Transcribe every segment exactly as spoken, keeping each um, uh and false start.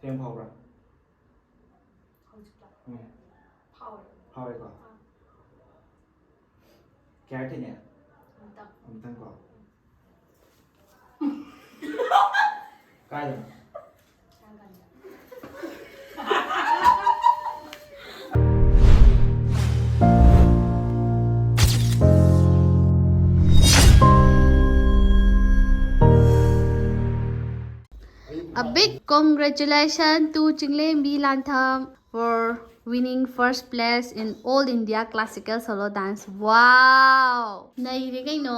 ꯌꯥꯝ ꯐꯥꯎꯕ꯭ꯔꯥ? ꯍꯧꯖꯤꯛꯂꯣ? ꯎꯝ꯫ ꯐꯥꯎꯔꯦ꯫ ꯐꯥꯎꯔꯦꯀꯣ? ꯑꯥ꯫ ꯀꯌꯥꯔꯛ ꯊꯦꯡꯅꯩ? ꯑꯃꯨꯛꯇꯪ꯫ ꯑꯃꯨꯛꯇꯪ ꯀꯣ? ꯀꯥꯏꯗꯅꯣ? ꯁꯪꯒꯟꯗ꯫ A big congratulations to Chinglembi Lantham for winning first place in All India Classical Solo Dance. Wow! ꯅꯩꯔꯦ ꯀꯩꯅꯣ꯫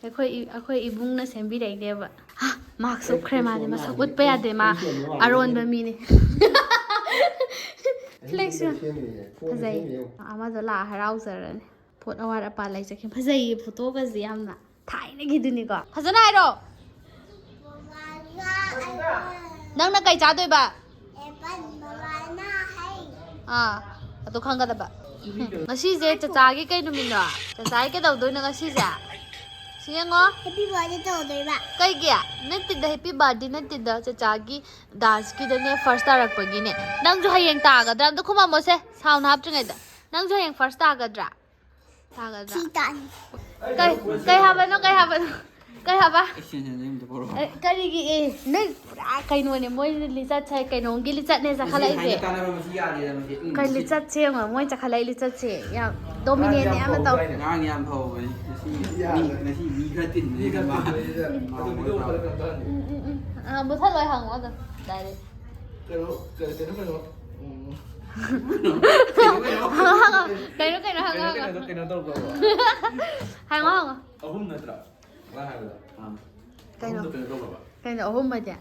ꯑꯩꯈꯣꯏ ꯏ-, ꯑꯩꯈꯣꯏ ꯏꯕꯨꯡꯅ ꯁꯦꯝꯕꯤꯔꯛꯏꯅꯦꯕ꯫ ꯍꯥ, ꯃꯥꯛꯁ ꯎꯞꯈ꯭ꯔꯦ ꯃꯥꯗꯤ꯫ ꯃꯁꯛ ꯎꯠꯄ ꯌꯥꯗꯦ ꯃꯥ꯫ ꯑꯔꯣꯟꯕ ꯃꯤꯅꯤ꯫ Flex ꯁꯦꯝꯃꯤꯌꯦ꯫ ꯐꯣꯟꯗ ꯐꯖꯩ꯫ ꯁꯦꯝꯃꯤꯌꯦ꯫ ꯑꯃꯗꯣ ꯂꯥꯛꯑ ꯍꯔꯥꯎꯖꯔꯅꯤ꯫ ꯄꯣꯠ ꯑꯋꯥꯠ ꯑꯄꯥ ꯂꯩꯖꯈꯤꯕ꯫ ꯐꯖꯩꯌꯦ ꯐꯣꯇꯣꯒꯁꯦ ꯌꯥꯝꯅ꯫ ꯊꯥꯏꯅꯒꯤꯗꯨꯅꯤꯀꯣ꯫ ꯐꯖꯅ ꯍꯥꯏꯔꯣ꯫ ꯅꯪꯅ ꯀꯩ ꯆꯥꯗꯣꯏꯕ? ꯑꯦꯄꯜ, ꯕꯅꯥꯅꯥ, ꯍꯩ꯫ ꯑꯥ, ꯑꯗꯨ ꯈꯪꯒꯗꯕ꯫ ꯉꯁꯤꯁꯦ ꯆꯆꯥꯒꯤ ꯀꯩ ꯅꯨꯃꯤꯠꯅꯣ? ꯆꯆꯥꯒꯤ ꯀꯩꯗꯧꯗꯣꯏꯅꯣ ꯉꯁꯤꯁꯦ? ꯁꯤ ꯌꯦꯡꯉꯣ꯫ Happy birthday ꯇꯧꯗꯣꯏꯕ꯫ ꯀꯩꯒꯤ? ꯅꯠꯇꯦꯗ, happy birthday ꯅꯠꯇꯦꯗ, ꯆꯆꯥꯒꯤ dance ꯀꯤꯗꯅꯦ, first ꯇꯥꯔꯛꯄꯒꯤꯅꯦ꯫ ꯅꯪꯁꯨ ꯍꯌꯦꯡ ꯇꯥꯒꯗ꯭ꯔꯥ? ꯑꯝꯇ ꯈꯨꯝꯃꯝꯃꯣꯁꯦ, sound ꯍꯥꯞꯇ꯭ꯔꯤꯉꯩꯗ꯫ ꯅꯪꯁꯨ ꯍꯌꯦꯡ first ꯇꯥꯒꯗ꯭ꯔꯥ? ꯇꯥꯒꯗ꯭ꯔꯥ? ꯁꯤ ꯇꯥꯅꯤ꯫ ꯀꯩ, ꯀꯩ ꯍꯥꯏꯕꯅꯣ? ꯀꯩ ꯍꯥꯏꯕꯅꯣ? ꯀꯩ ꯍꯥꯏꯕ? ꯑꯦ, ꯀꯔꯤꯒꯤ ꯑꯦ? ꯅꯣꯏ ꯄꯨꯔꯥ ꯀꯩꯅꯣꯅꯦ, ꯃꯣꯏ ꯂꯤꯆꯠꯁꯦ ꯀꯩꯅꯣꯝꯒꯤ ꯂꯤꯆꯠꯅꯦ ꯆꯈꯠꯂꯛꯏꯁꯦ꯫ ꯀꯩ ꯂꯤꯆꯠꯁꯦ ꯌꯦꯡꯉꯣ, ꯃꯣꯏ ꯆꯈꯠꯂꯛꯏ ꯂꯤꯆꯠꯁꯦ꯫ ꯌꯥꯝ dominate ꯅꯦ ꯌꯥꯝꯅ ꯇꯧ-, ꯑꯉꯥꯡ ꯌꯥꯝ ꯐꯍꯧꯕꯅꯤ꯫ ꯉꯁꯤ ꯃꯤ, ꯉꯁꯤ ꯃꯤ ꯈꯔ ꯇꯤꯟꯕꯅꯤꯅ ꯃꯥ ꯎꯝ, ꯎꯝ, ꯎꯝ꯫ ꯑ, ꯃꯨꯊꯠꯂꯣꯏ ꯍꯪꯉꯣ ꯑꯗꯨꯝ direct꯫ ꯀꯩꯅꯣ, ꯀꯩ-, ꯀꯩꯅꯣ, ꯀꯩꯅꯣ, ꯎꯝ꯫ ꯍꯪꯉꯣ, ꯍꯪꯉꯣ꯫ ꯀꯩꯅꯣ, ꯀꯩꯅꯣ, ꯍꯪꯉꯣ, ꯀꯩꯅꯣ, ꯍꯪꯉꯣ꯫ ꯀꯩꯅꯣ, ꯀꯩꯅꯣ ꯇꯧꯕ꯭ꯔꯣ? ꯍꯪꯉꯣ, ꯍꯪꯉꯣ꯫ ꯑꯍꯨꯝ ꯅꯠꯇ꯭ꯔꯥ? ꯅꯪ ꯍꯥꯏꯕꯗꯣ꯫ ꯑꯥ꯫ ꯀꯩꯅꯣ? ꯑꯍꯨꯝꯗꯣ ꯀꯩꯅꯣ ꯇꯧꯈ꯭ꯔꯕ? ꯀꯩꯅꯣ ꯑꯍꯨꯝ ꯍꯥꯏꯗꯤ?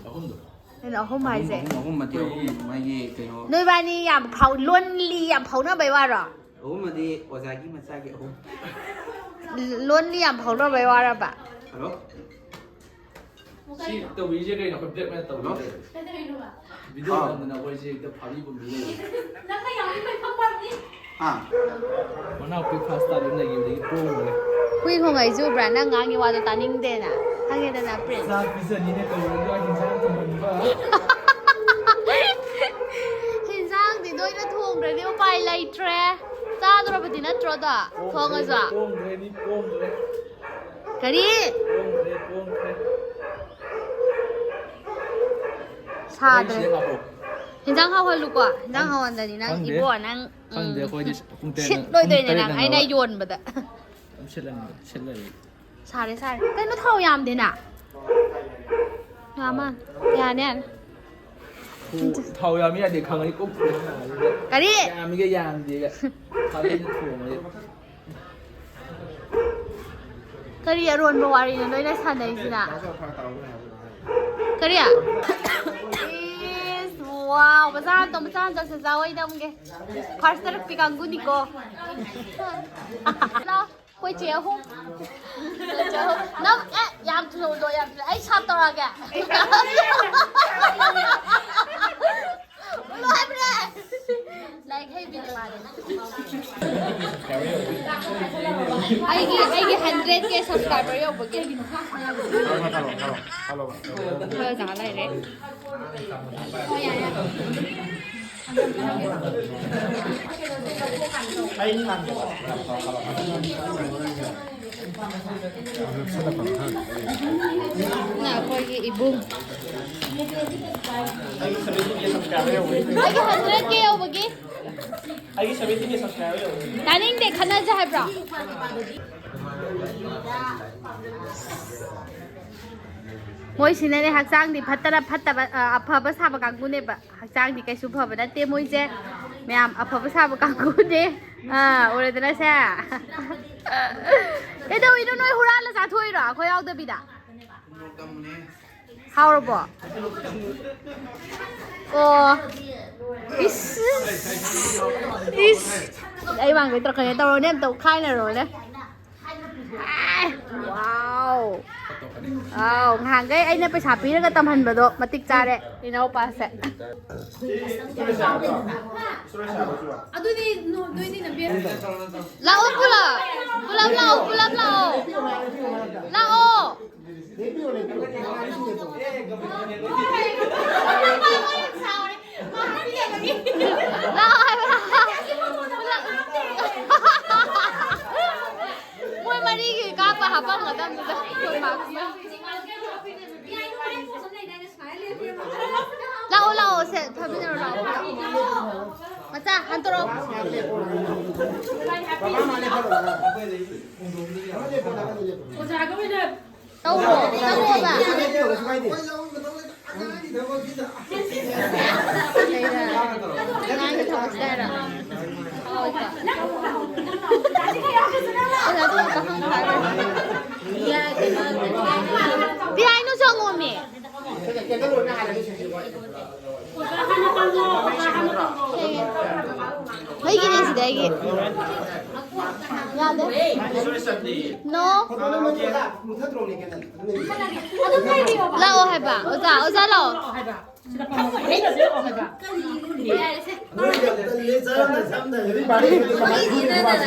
ꯑꯍꯨꯝꯗꯣ꯫ ꯀꯩꯅꯣ ꯑꯍꯨꯝ ꯑꯍꯨꯝ, ꯍꯥꯏꯁꯦ? ꯑꯍꯨꯝ, ꯑꯍꯨꯝ ꯅꯠꯇꯦ, ꯑꯍꯨꯝ, ꯃꯥꯒꯤ ꯀꯩꯅꯣ꯫ ꯅꯣꯏꯕꯥꯅꯤ ꯌꯥꯝ ꯐꯥꯎ-, lonely ꯌꯥꯝ ꯐꯥꯎꯅꯕꯩ ꯋꯥꯔꯣ? ꯑꯍꯨꯝ ꯑꯗꯤ ꯑꯣꯖꯥꯒꯤ ꯃꯆꯥꯒꯤ ꯑꯍꯨꯝ꯫ Lonely ꯌꯥꯝ ꯐꯥꯎꯅꯕꯩ ꯋꯥꯔꯕ? ꯍꯜꯂꯣ? ꯁꯤ ꯇꯧꯔꯤꯁꯦ ꯀꯩꯅꯣ? ꯑꯩꯈꯣꯏ blackmail ꯇꯧꯔꯤꯁꯦ? ꯍꯜꯂꯣ? ꯀꯩꯗꯧꯔꯤꯅꯣꯕ? Video ꯑꯥ꯫ ꯅꯝꯗꯅ ꯑꯩꯈꯣꯏꯁꯦ ꯍꯦꯛꯇ ꯐꯥꯕꯤ ꯄꯨꯝꯕꯤ ꯂꯩꯔꯦ꯫ ꯅꯪꯅ ꯌꯥꯝ ꯏꯟꯕꯩ ꯈꯪꯕ꯭ꯔꯕꯅꯤ? ꯍꯥ? ꯃꯅꯥꯎꯄꯤ first ꯇꯥꯗꯨꯅ ꯂꯩꯈꯤꯕꯗꯒꯤ ꯄꯣꯡꯈ꯭ꯔꯦ꯫ ꯍꯨꯏ ꯈꯣꯡꯉꯛꯏꯁꯦ ꯎꯕ꯭ꯔꯥ? ꯅꯪ ꯉꯥꯡꯉꯤ ꯋꯥꯗꯣ ꯇꯥꯅꯤꯡꯗꯦꯅ꯫ ꯈꯪꯉꯦꯗꯅ, Prince꯫ ꯆꯥꯛ ꯄꯤꯖꯅꯤꯅ ꯀꯧꯔꯒ ꯍꯤꯟꯖꯥꯡ ꯊꯣꯡꯍꯟꯕ꯫ ꯑꯗꯣ ꯊꯣꯡꯉꯁꯨ꯫ ꯄꯣꯡꯈ꯭ꯔꯦ ꯃꯤ ꯄꯣꯡꯈ꯭ꯔꯦ꯫ ꯀꯔꯤ? ꯄꯣꯡꯈ꯭ꯔꯦ ꯄꯣꯡꯈ꯭ꯔꯦ꯫ ꯁꯥꯗ꯭ꯔꯦ꯫ ꯍꯤꯟꯖꯥꯡ ꯍꯥꯎꯍꯜꯂꯨꯀꯣ꯫ ꯍꯤꯟꯖꯥꯡ ꯍꯥꯎꯍꯟꯗꯅꯤ ꯅꯪ ꯈꯪꯗꯦ꯫ ꯏꯕꯣ ꯅꯪ꯫ ꯎꯝ, ꯈꯪꯗꯦ, ꯑꯩꯈꯣꯏꯗꯤ ꯄꯨꯡ ꯇꯔꯦꯠ ꯁꯤꯠ ꯅꯪ-, ꯄꯨꯡ ꯂꯣꯏꯗꯣꯏꯅꯦ ꯇꯔꯦꯠ ꯅꯪ ꯑꯩꯅ ꯅꯪꯅꯕ꯫ ꯌꯣꯟꯕꯗ꯫ ꯑꯗꯨꯝ ꯁꯤꯠꯂꯅꯤ ꯁꯤꯠꯂꯅꯤ꯫ ꯁꯥꯔꯦ ꯁꯥꯔꯦ꯫ ꯀꯩꯅꯣ ꯊꯥꯎ ꯌꯥꯝꯗꯦꯅ? ꯌꯥꯝꯃ꯫ ꯌꯥꯅꯤ ꯌꯥꯅꯤ꯫ ꯊꯥꯎ ꯌꯥꯝꯃꯤ ꯌꯥꯗꯦ ꯈꯪꯉꯗꯤ ꯀꯣꯛ ꯊꯣꯡꯉ ꯅꯥꯔꯦ꯫ ꯀꯔꯤ? ꯌꯥꯝꯃꯤꯒ ꯌꯥꯝꯗꯦꯒ꯫ ꯈꯥꯃꯦꯟ ꯊꯣꯡꯉꯗꯤ꯫ ꯀꯔꯤ ꯑꯔꯣꯟꯕ ꯋꯥꯔꯤꯅꯣ ꯅꯣꯏꯅ ꯁꯥꯟꯅꯩꯁꯤꯅ? ꯀꯔꯤ? ꯏꯁ, ꯋꯥꯎ, ꯃꯆꯥ ꯑꯝꯇ, ꯃꯆꯥ ꯑꯝꯇ ꯆꯥꯆꯥ ꯍꯣꯏ ꯅꯝꯒꯦ꯫ ꯐꯥꯔꯁ ꯇꯥꯔꯛꯄꯤ ꯀꯥꯡꯕꯨꯅꯤꯀꯣ꯫ ꯂꯥꯎ, ꯑꯩꯈꯣꯏ ꯆꯦ ꯑꯍꯨꯝ꯫ ꯅꯝ-, ꯑꯦ, ꯌꯥꯝ ꯊꯨꯅ ꯎꯠꯂꯣ, ꯌꯥꯝ ꯊꯨꯅ꯫ ꯑꯩ ꯁꯥꯞ ꯇꯧꯔꯛꯑꯒꯦ꯫ ꯎꯠꯂꯣ ꯍꯥꯏꯕꯅꯦ꯫ ꯂꯥꯏꯔꯤꯛ ꯍꯩꯕꯤꯅꯦ ꯃꯥꯗꯤ꯫ ꯑꯩꯒꯤ, ꯑꯩꯒꯤ ꯍꯟꯗ꯭ꯔꯦꯠ ꯀꯦ ꯁꯕꯁꯀ꯭ꯔꯥꯏꯕꯔ ꯌꯧꯕꯒꯤ꯫ ꯈꯔ ꯆꯥ ꯂꯩꯔꯦ꯫ ꯅ ꯑꯩꯈꯣꯏꯒꯤ ꯏꯕꯨꯡ꯫ ꯑꯩꯒꯤ ꯍꯟꯗ꯭ꯔꯦꯠ ꯀꯦ ꯌꯧꯕꯒꯤ꯫ ꯑꯩꯒꯤ ꯁꯚꯦꯟꯇꯤ ꯀꯦ ꯁꯕꯁꯀ꯭ꯔꯥꯏꯕꯔ ꯌꯧꯕꯒꯤ꯫ ꯇꯥꯅꯤꯡꯗꯦ, ꯈꯠꯅꯁꯦ ꯍꯥꯏꯕ꯭ꯔꯣ? ꯃꯣꯏꯁꯤꯅꯅꯦ ꯍꯛꯆꯥꯡꯗꯤ ꯐꯠꯇꯅ ꯐꯠꯇꯕ, ꯑ, ꯑꯐꯕ ꯁꯥꯕ ꯀꯥꯡꯕꯨꯅꯦꯕ꯫ ꯍꯛꯆꯥꯡꯗꯤ ꯀꯩꯁꯨ ꯐꯕ ꯅꯠꯇꯦ ꯃꯣꯏꯁꯦ꯫ ꯃꯌꯥꯝ ꯑꯐꯕ ꯁꯥꯕ ꯀꯥꯡꯕꯨꯅꯦ꯫ ꯑꯥ, ꯎꯔꯦꯗꯅ ꯁꯦ꯫ ꯀꯩꯗꯧꯔꯤꯅꯣ ꯅꯣꯏ ꯍꯨꯔꯥꯜꯂ ꯆꯥꯊꯣꯛꯏꯔꯣ ꯑꯩꯈꯣꯏ ꯌꯥꯎꯗꯕꯤꯗ? ꯍꯥꯎꯔꯕꯣ? ꯑꯣ꯫ ꯏꯁ꯫ ꯏꯁ꯫ ꯑꯩ ꯃꯥꯡꯗ ꯇꯧꯔꯛꯀꯅꯤ꯫ ꯇꯧꯔꯣꯅꯦ ꯑꯝꯇ ꯈꯥꯏꯅꯔꯣꯅꯦ꯫ ꯑꯥꯏ, ꯋꯥꯎ꯫ ꯋꯥꯎ, ꯉꯍꯥꯟꯈꯩ ꯑꯩꯅ ꯄꯩꯁꯥ ꯄꯤꯔꯒ ꯇꯝꯍꯟꯕꯗꯣ ꯃꯇꯤꯛ ꯆꯥꯔꯦ ꯏꯅꯥꯎꯄꯥꯁꯦ꯫ ꯑꯗꯨꯗꯤ ꯅꯣ-, ꯅꯣꯏꯗꯤ ꯅꯕꯦꯝ ꯂꯥꯛꯑꯣ ꯄꯨꯂꯞ꯫ ꯄꯨꯂꯞ ꯂꯥꯛꯑꯣ, ꯄꯨꯂꯞ ꯂꯥꯛꯑꯣ꯫ ꯂꯥꯛꯑꯣ꯫ ꯂꯥꯛꯑꯣ ꯍꯥꯏꯕ꯫ ꯄꯨꯂꯞ꯫ ꯁꯦ, ꯐꯝꯃꯤꯟꯅꯔꯣ, ꯂꯥꯛꯑꯣ꯫ ꯃꯆꯥ, ꯍꯟꯇꯣꯔꯛꯑꯣ꯫ ꯇꯧꯔꯣ, ꯇꯧꯔꯣꯕ꯫ ꯀꯩꯗ? ꯅꯪꯒꯤ ꯊꯕꯛꯁꯤꯗ ꯍꯥꯏꯔꯣ? ꯍꯣꯏ, ꯀꯣ꯫ ꯑꯣꯖꯥ, ꯑꯗꯨ ꯑꯝꯇ ꯍꯪꯉꯨ ꯍꯥꯏꯕ꯫ ꯄꯤꯌꯥꯏꯅꯨ ꯆꯪꯉꯣꯃꯤ꯫ ꯅꯣꯏꯒꯤꯅꯦ ꯁꯤꯗ ꯑꯩꯒꯤ꯫ ꯌꯥꯗꯦ꯫ No꯫ ꯂꯥꯛꯑꯣ ꯍꯥꯏꯕ꯫ ꯑꯣꯖꯥ, ꯑꯣꯖꯥ ꯂꯥꯛꯑꯣ꯫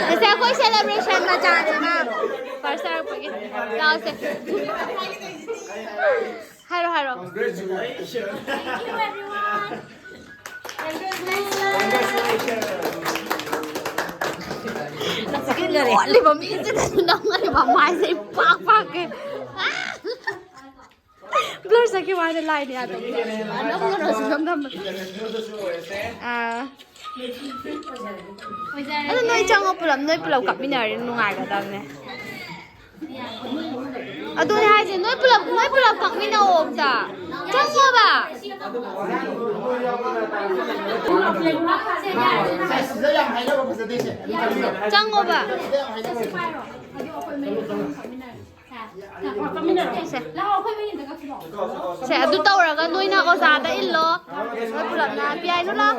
ꯉꯁꯤ ꯑꯩꯈꯣꯏ celebration ꯃꯆꯥꯅꯦꯕ꯫ First ꯇꯥꯔꯛꯄꯒꯤ꯫ ꯂꯥꯛꯑꯣꯁꯦ꯫ ꯍꯥꯏꯔꯣ, ꯍꯥꯏꯔꯣ꯫ Congratulations. Thank you, everyone. Congratulations. ꯂꯣꯠꯂꯤꯕ ꯃꯤꯁꯤꯗꯁꯨ ꯅꯝꯒꯅꯤꯕ ꯃꯥꯏꯁꯦ ꯏꯄꯥꯛ ꯄꯥꯛꯀꯩ꯫ Blur ꯆꯠꯈꯤꯕ ꯋꯥꯅꯦ, line ꯌꯥꯗꯕ꯫ ꯅꯝꯒꯅꯣꯁꯨ ꯅꯝ ꯅꯝꯕ꯫ ꯑꯥ꯫ ꯑꯗꯨ ꯅꯣꯏ ꯆꯪꯉꯣ ꯄꯨꯂꯞ, ꯅꯣꯏ ꯄꯨꯂꯞ ꯀꯞꯃꯤꯟꯅꯔꯗꯤ ꯅꯨꯡꯉꯥꯏꯒꯗꯕꯅꯦ꯫ ꯑꯗꯨꯅꯦ ꯍꯥꯏꯁꯦ, ꯅꯣꯏ ꯄꯨꯂꯞ, ꯅꯣꯏ ꯄꯨꯂꯞ ꯀꯛꯃꯤꯟꯅꯧꯑꯣ ꯑꯝꯇ꯫ ꯆꯪꯉꯣꯕ꯫ ꯆꯪꯉꯣꯕ꯫ ꯁꯦ꯫ ꯁꯦ, ꯑꯗꯨ ꯇꯧꯔꯒ ꯅꯣꯏꯅ ꯑꯣꯖꯥꯗ ꯏꯜꯂꯣ꯫ ꯅꯣꯏ ꯄꯨꯂꯞꯅ꯫ ꯄꯤꯌꯥꯏꯅꯨ ꯂꯥꯎ꯫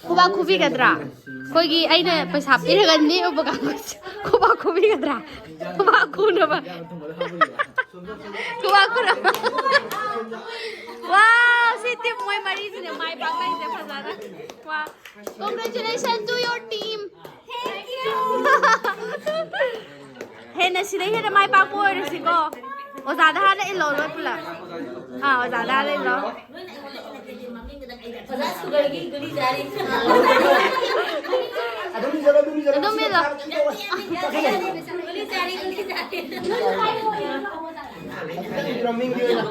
ꯈꯨꯕꯥꯛ ꯈꯨꯕꯤꯒꯗ꯭ꯔꯥ? ꯑꯩꯈꯣꯏꯒꯤ ꯑꯩꯅ ꯄꯩꯁꯥ ꯄꯤꯔꯒ ꯅꯦꯛꯎꯕ ꯀꯥꯡꯕꯨꯁꯦ ꯈꯨꯕꯥꯛ ꯈꯨꯕꯤꯒꯗ꯭ꯔꯥ? ꯈꯨꯕꯥꯛ ꯈꯨꯅꯕ꯫ ꯈꯨꯕꯥꯛ ꯈꯨꯅꯕ꯫ Wow, ꯁꯤ team ꯃꯣꯏ ꯃꯔꯤꯁꯤꯅꯦ ꯃꯥꯏ ꯄꯥꯛꯂꯛꯏꯁꯦ ꯐꯖꯅ꯫ Wow, congratulations to your team. Thank you. ꯍꯦꯟꯅ ꯁꯤꯗꯩ ꯍꯦꯟꯅ ꯃꯥꯏ ꯄꯥꯛꯄ ꯑꯣꯏꯔꯁꯤꯀꯣ꯫ ꯑꯣꯖꯥꯗ ꯍꯥꯟꯅ ꯏꯜꯂꯣ ꯅꯣꯏ ꯄꯨꯂꯞ꯫ ꯑꯥ, ꯑꯣꯖꯥꯗ ꯍꯥꯟꯅ ꯏꯜꯂꯣ꯫ ꯑꯣꯖꯥ ꯁꯨꯒꯔꯒꯤ ꯒꯨꯂꯤ ꯆꯥꯔꯤ꯫ ꯑꯗꯨꯝ ꯏꯜꯂꯣ, ꯑꯗꯨꯝ ꯏꯜꯂꯣ꯫ ꯑꯗꯨꯝ ꯏꯜꯂꯣ꯫ ꯒꯨꯂꯤ ꯆꯥꯔꯤ, ꯒꯨꯂꯤ ꯆꯥꯔꯤ꯫ ꯃꯃꯤꯡꯒꯤ ꯑꯣꯏꯅ꯫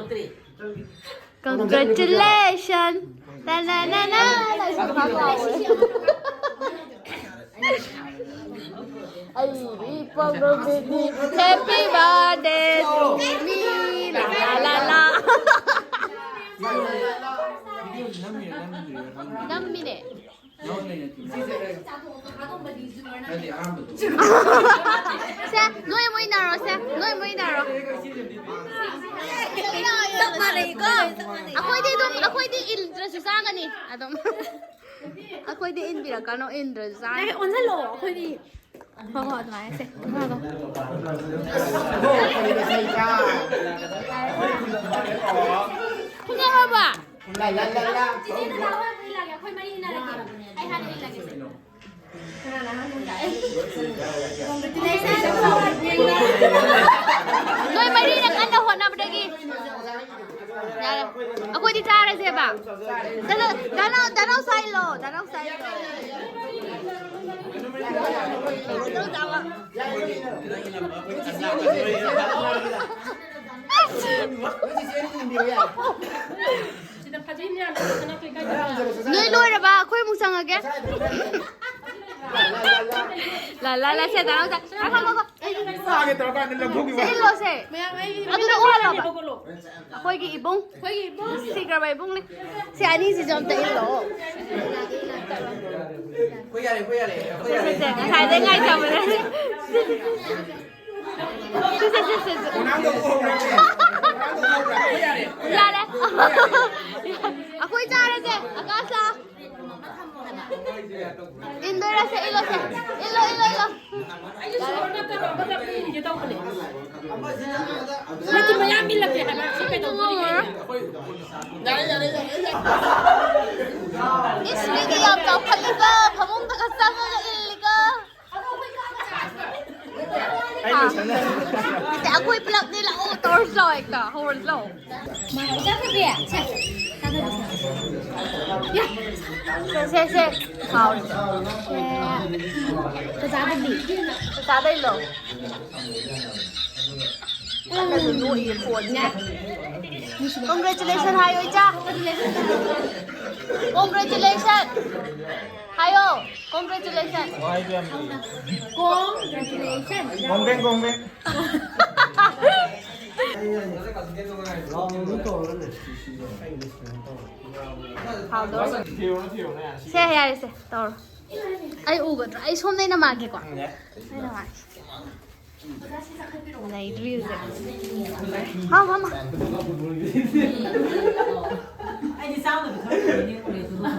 Congratulations. ꯇꯅꯅꯅ. ꯑꯩꯗꯤ ꯄꯣꯛ ꯅꯨꯃꯤꯠꯅꯤ. Happy birthday to me. ꯂꯥ ꯂꯥ ꯂꯥ ꯂꯥ. ꯅꯝꯃꯤꯅꯦ. ꯁꯦ, ꯅꯣꯏ ꯑꯃꯨꯛ ꯏꯟꯅꯔꯣ, ꯁꯦ, ꯅꯣꯏ ꯑꯃꯨꯛ ꯏꯟꯅꯔꯣ. ꯆꯞ ꯃꯥꯟꯅꯩꯀꯣ? ꯑꯩꯈꯣꯏꯗꯤ ꯑꯗꯨꯝ, ꯑꯩꯈꯣꯏꯗꯤ ꯏꯟꯗ꯭ꯔꯁꯨ ꯆꯥꯒꯅꯤ ꯑꯗꯨꯝ. ꯑꯩꯈꯣꯏꯗꯤ ꯏꯟꯕꯤꯔꯛꯀꯅꯣ, ꯏꯟꯗ꯭ꯔꯁꯨ ꯆꯥꯒꯅꯤ. ꯑꯣꯟꯁꯤꯜꯂꯣ, ꯑꯩꯈꯣꯏꯗꯤ. ꯍꯣꯏ, ꯍꯣꯏ, ꯑꯗꯨꯃꯥꯏꯅ ꯁꯦ. ꯉꯥꯗꯣ. ꯈꯨꯟꯅꯔꯕ? ꯂꯥ, ꯂꯥ, ꯂꯥ, ꯂꯥ. ꯆꯤꯆꯦ ꯗꯗꯥ ꯍꯣꯏ ꯑꯃꯨꯛ ꯏꯜꯂꯒꯦ, ꯑꯩꯈꯣꯏ ꯃꯔꯤ ꯏꯟꯅꯔꯒꯦ. ꯑꯩ ꯍꯥꯟꯅ ꯏꯜꯂꯒꯦ ꯁꯦ. ꯅꯣꯏ ꯃꯔꯤꯅ ꯀꯟꯅ ꯍꯣꯠꯅꯕꯗꯒꯤ. ꯌꯥꯔꯦ. ꯑꯩꯈꯣꯏꯗꯤ ꯆꯥꯔꯁꯦꯕ. ꯗꯥ ꯅꯥꯎ-, ꯗꯥ ꯅꯥꯎ-, ꯗꯥ ꯅꯥꯎ ꯁꯥꯏꯂꯣ, ꯗꯥ ꯅꯥꯎ ꯁꯥꯏꯂꯣ. ꯗꯥ ꯅꯥꯎ ꯆꯥꯕ. ꯅꯣꯏ ꯂꯣꯏꯔꯕ? ꯑꯩꯈꯣꯏ ꯑꯃꯨꯛ ꯆꯪꯉꯒꯦ. ꯂꯥ, ꯂꯥ, ꯂꯥ, ꯁꯦ, ꯗꯥ ꯅꯥꯎ ꯆꯥ-, ꯉꯥꯏꯈꯣ, ꯉꯥꯏꯈꯣ. ꯆꯥꯒꯦ ꯇꯧꯔꯀꯥꯟꯗ ꯂꯧꯊꯣꯛꯈꯤꯕ꯫ ꯁꯦ, ꯏꯜꯂꯣ, ꯁꯦ꯫ ꯃꯌꯥꯝ ꯑꯩ ꯑꯗꯨꯗ ꯎꯍꯜꯂꯣꯕ꯫ ꯑꯩꯈꯣꯏꯒꯤ ꯏꯕꯨꯡ꯫ ꯑꯩꯈꯣꯏꯒꯤ ꯏꯕꯨꯡ꯫ ꯁꯤꯈ꯭ꯔꯕ ꯏꯕꯨꯡꯅꯤ꯫ ꯁꯤ ꯑꯅꯤꯁꯤꯁꯨ ꯑꯝꯇ ꯏꯜꯂꯣ꯫ ꯑꯩꯈꯣꯏ ꯌꯥꯔꯦ, ꯑꯩꯈꯣꯏ ꯌꯥꯔꯦ, ꯑꯩꯈꯣꯏ ꯁꯦ, ꯌꯥꯔꯦ꯫ ꯁꯦ, ꯁꯦ, ꯉꯁꯥꯏꯗꯩ ꯉꯥꯏꯖꯕꯅꯦ꯫ ꯁꯦ, ꯁꯦ, ꯁꯦ, ꯁꯦ, ꯁꯦ꯫ ꯔꯣꯅꯥꯜꯗꯣ ꯎꯍꯧꯕ꯭ꯔꯥ? ꯔꯣꯅꯥꯜꯗꯣ ꯎꯍꯧꯕ꯭ꯔꯥ? ꯑꯩꯈꯣꯏ ꯌꯥꯔꯦ꯫ ꯌꯥꯔꯦ꯫ ꯑꯩꯈꯣꯏ ꯆꯥꯔꯁꯦ, ꯑꯀꯥꯁ꯫ ꯏꯟꯗꯣꯏꯔꯁꯦ, ꯏꯜꯂꯣꯁꯦ꯫ ꯏꯜꯂꯣ, ꯏꯜꯂꯣ, ꯏꯜꯂꯣ꯫ ꯑꯩꯁꯨ ꯁꯣꯔ ꯅꯠꯇꯕ ꯑꯃꯗ ꯄꯤꯒꯦ ꯇꯧꯕꯅꯦ꯫ ꯅꯠꯇꯦ, ꯃꯌꯥꯝ ꯏꯜꯂꯛꯀꯦ ꯍꯥꯏꯕ꯫ ꯁꯤ ꯀꯩꯗꯧꯗꯣꯔꯤꯒꯦ? ꯏꯁ, ꯃꯤꯗꯤ ꯌꯥꯝ ꯆꯥꯎꯈꯠꯂꯤꯀꯣ, ꯐꯃꯨꯡꯗꯒ ꯆꯪꯉꯒ ꯏꯜꯂꯤꯀꯣ꯫ ꯑꯩ ꯂꯣꯏꯁꯟꯅ- ꯅꯠꯇꯦ, ꯑꯩꯈꯣꯏ ꯄꯨꯂꯞꯅꯦ, ꯂꯥꯛꯑꯣ, ꯇꯧꯔꯁꯤ ꯂꯥꯛꯑꯣ, ꯍꯦꯛꯇ ꯍꯧꯔꯁꯤ ꯂꯥꯛꯑꯣ꯫ ꯃꯥ ꯏꯆꯥ ꯐꯕꯤ, ꯁꯦ, ꯆꯥ ꯐꯕꯤ, ꯁꯦ꯫ ꯁꯦ, ꯁꯦ, ꯁꯦ꯫ ꯍꯥꯎꯔꯦ꯫ ꯁꯦ꯫ ꯆꯥ ꯐꯕꯤ꯫ ꯆꯥ ꯐꯕꯤ ꯂꯣ꯫ ꯀꯟꯅꯁꯨ ꯅꯣꯛꯏꯌꯦ ꯐꯣꯟꯁꯦ꯫ Congratulations ꯍꯥꯏꯌꯣ, ꯏꯆꯥ꯫ Congratulations ꯍꯥꯏꯌꯣ꯫ Congratulations꯫ Congratulations꯫ ꯍꯥꯎꯗꯣꯔꯦ꯫ ꯁꯦ, ꯌꯥꯔꯦ, ꯁꯦ ꯇꯧꯔꯣ꯫ ꯑꯩ ꯎꯒꯗ꯭ꯔꯣ? ꯑꯩ ꯁꯣꯝꯗꯩ ꯅꯃꯥꯒꯦꯀꯣ? ꯑꯩ ꯅꯃꯥꯒꯦ꯫ ꯂꯩꯗ꯭ꯔꯤ ꯍꯧꯖꯤꯛ꯫ ꯍꯥꯎ, ꯃꯃꯥ꯫ ꯑꯩꯗꯤ ꯆꯥꯝꯃꯗꯤ ꯈꯔ ꯐꯪꯒꯅꯤ ꯎꯔꯦ ꯑꯗꯨꯒ꯫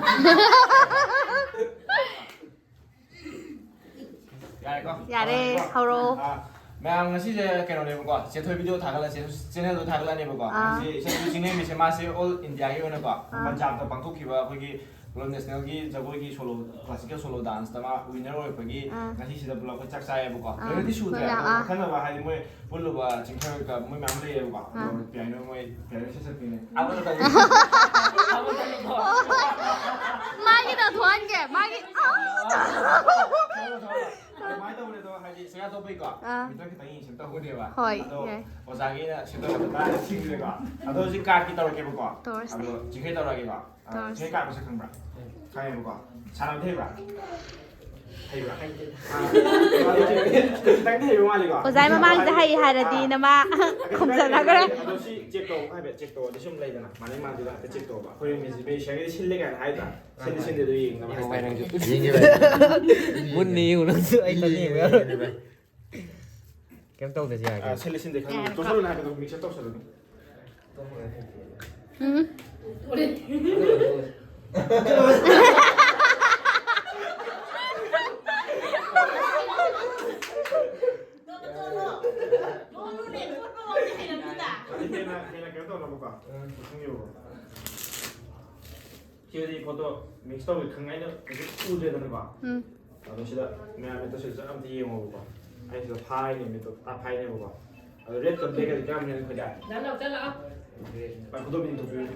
ꯌꯥꯔꯦꯀꯣ? ꯌꯥꯔꯦ, ꯍꯧꯔꯛꯑꯣ꯫ ꯑꯥ, ꯃꯌꯥꯝ, ꯉꯁꯤꯁꯦ ꯀꯩꯅꯣꯅꯦꯕꯀꯣ, ꯆꯦꯊꯣꯏ video ꯊꯥꯒꯠꯂꯁꯦ, channelꯗꯣ ꯊꯥꯒꯠꯂꯅꯦꯕꯀꯣ꯫ ꯑꯥ꯫ ꯉꯁꯤ ꯏꯆꯟ ꯆꯤꯡꯂꯦꯝꯕꯤꯁꯦ, ꯃꯥꯁꯦ all Indiaꯒꯤ ꯑꯣꯏꯅꯀꯣ, ꯑꯥ꯫ ꯄꯟꯖꯥꯕꯇ ꯄꯥꯡꯊꯣꯛꯈꯤꯕ ꯑꯩꯈꯣꯏꯒꯤ Pullup Nationalꯒꯤ ꯖꯒꯣꯏꯒꯤ solo, classical solo danceꯇ ꯃꯥ winner ꯑꯣꯏꯔꯛꯄꯒꯤ ꯑꯥ꯫ ꯉꯁꯤꯁꯤꯗ ꯄꯨꯂꯞ ꯑꯩꯈꯣꯏ ꯆꯥꯛ ꯆꯥꯏꯌꯦꯕꯀꯣ꯫ ꯑꯥ꯫ ꯂꯣꯏꯅꯗꯤ ꯁꯨꯗ꯭ꯔꯦ, ꯃꯣꯏ ꯃꯌꯥꯝ, ꯑꯗꯣ ꯑꯥ꯫ ꯑꯈꯟꯅꯕ ꯍꯥꯏꯗꯤ ꯃꯣꯏ ꯄꯨꯜꯂꯨꯕ ꯆꯤꯡꯊꯔꯒ ꯃꯣꯏ ꯃꯌꯥꯝ ꯂꯩꯌꯦꯕꯀꯣ꯫ ꯑꯗꯣ ꯑꯥ꯫ Piano ꯃꯣꯏ piano ꯏꯁꯩ ꯁꯛꯄꯤꯅꯦ꯫ ꯃꯥꯒꯤꯗ ꯊꯣꯛꯍꯟꯒꯦ, ꯃꯥꯒꯤ꯫ ꯀꯃꯥꯏꯅ ꯇꯧꯕꯅꯦ ꯑꯗꯣ, ꯍꯥꯏꯗꯤ ꯆꯥꯛꯆꯥ ꯇꯣꯛꯄꯩꯀꯣ, ꯑꯥ꯫ Meter ꯈꯤꯇꯪ ꯌꯦꯡꯁꯤꯟ ꯇꯧꯕꯅꯦꯕ꯫ ꯍꯣꯏ, ꯑꯗꯣ ꯌꯥꯏ꯫ ꯑꯣꯖꯥꯒꯤꯅ ꯁꯦꯝꯗꯣꯛꯄꯗ ꯇꯥꯔꯒ ꯊꯤꯡꯈ꯭ꯔꯦꯀꯣ꯫ ꯇꯧꯔꯁꯤ꯫ ꯑꯗꯣ ꯆꯤꯡꯈꯩ ꯇꯧꯔꯒꯦꯀꯣ꯫ ꯇꯧꯔꯁꯤ꯫ ꯑꯗꯣ ꯆꯤꯡꯈꯩ ꯀꯥꯞꯄꯁꯦ ꯈꯪꯕ꯭ꯔꯥ? ꯈꯪꯉꯦ꯫ ꯈꯪꯉꯦꯕꯀꯣ꯫ ꯁꯥꯟꯅꯕꯗꯤ ꯍꯩꯕ꯭ꯔꯥ? ꯍꯩꯕ꯭ꯔꯥ? ꯍꯩꯇꯦ꯫ ꯑꯥ, ꯈꯤꯇꯪꯗꯤ ꯍꯩꯕ ꯃꯥꯜꯂꯤꯀꯣ? ꯑꯣꯖꯥꯒꯤ ꯃꯃꯥꯡꯗ ꯍꯩ ꯍꯥꯏꯔꯗꯤ ꯑꯥ꯫ ꯅꯃꯥ ꯈꯤꯇꯪꯗꯤ ꯈꯨꯝꯖꯜꯂꯒ꯫ ꯍꯩꯕ ꯃꯥꯜꯂꯤ꯫ ꯑꯗꯣ ꯁꯤ check ꯇꯧ ꯍꯥꯏꯐꯦꯠ, check ꯇꯧ꯫ ꯑꯗꯨ ꯁꯨꯝ ꯂꯩꯗꯅ, ꯃꯥꯟꯅꯩ ꯃꯥꯟꯗꯦꯗꯣ ꯍꯥꯏꯐꯦꯠ check ꯇꯧꯕ꯫ ꯑꯩꯈꯣꯏ ꯃ꯭ꯌꯨꯖꯤꯛ ꯁꯤꯜꯂꯦ ꯀꯥꯏꯅ ꯍꯥꯏꯗ꯭ꯔꯥ? ꯁꯤꯟꯗꯤ ꯁꯤꯟꯗꯦ, ꯑꯗꯨ ꯌꯦꯡꯅꯕ ꯍꯥꯏꯇꯥꯔꯦ꯫ ꯌꯦꯡꯉꯦ ꯚꯥꯏ, ꯅꯪꯁꯨ꯫ ꯌꯦꯡꯉꯦ ꯚꯥꯏ꯫ ꯃꯨꯟꯅ ꯌꯦꯡꯉꯨ, ꯅꯪꯁꯨ ꯑꯩ ꯌꯦꯡꯉꯦ ꯇꯜꯂꯦ꯫ ꯚꯥꯏ, ꯌꯦꯡꯉꯦ ꯚꯥꯏ꯫ ꯀꯩꯝ ꯇꯧꯗ꯭ꯔꯁꯨ ꯌꯥꯔꯦ꯫ ꯑꯥ, ꯁꯤꯜꯂꯤ ꯁꯤꯟꯗꯦ ꯈꯪꯗꯦ꯫ ꯌꯥꯔꯦꯀꯣ꯫ ꯇꯣꯛꯁꯜꯂꯨꯅꯦ ꯍꯥꯏꯕꯗꯣ, mix up ꯇꯧꯁꯜꯂꯨꯅꯦ꯫ ꯎꯝ꯫ ꯍꯦꯟꯅ, ꯍꯦꯟꯅ ꯀꯩꯅꯣ ꯇꯧꯅꯕꯀꯣ꯫ ꯈꯪꯉꯦꯕꯀꯣ꯫ ꯁꯤꯗꯗꯤ ꯄꯣꯠꯇꯣ mix ꯇꯧꯕ ꯈꯪꯉꯦ, ꯑꯩꯅ ꯍꯧꯖꯤꯛ ꯎꯗ꯭ꯔꯦꯗꯅꯀꯣ꯫ ꯎꯝ꯫ ꯑꯗꯣ ꯁꯤꯗ ꯃꯌꯥꯝ ꯃꯤꯠꯇ ꯁꯤꯗ ꯑꯝꯇ ꯌꯦꯡꯉꯣꯕꯀꯣ꯫ ꯑꯩ ꯁꯤꯗ ꯐꯥꯔꯤꯅꯦ, ꯃꯤꯠꯇꯣ ꯄꯨꯔꯥ ꯐꯥꯏꯅꯦꯕꯀꯣ꯫ ꯑꯗꯣ red ꯀ black ꯀꯁꯦ ꯀꯔꯝꯕꯅ ꯍꯦꯟꯅ ꯈꯣꯏꯗꯥꯏ? ꯗꯥ ꯅꯥꯎꯆꯥ ꯂꯥꯛꯑꯣ꯫ ꯚꯥꯏ, ꯈꯨꯗꯣꯝ ꯌꯦꯡꯊꯣꯛꯄꯤꯌꯨ꯫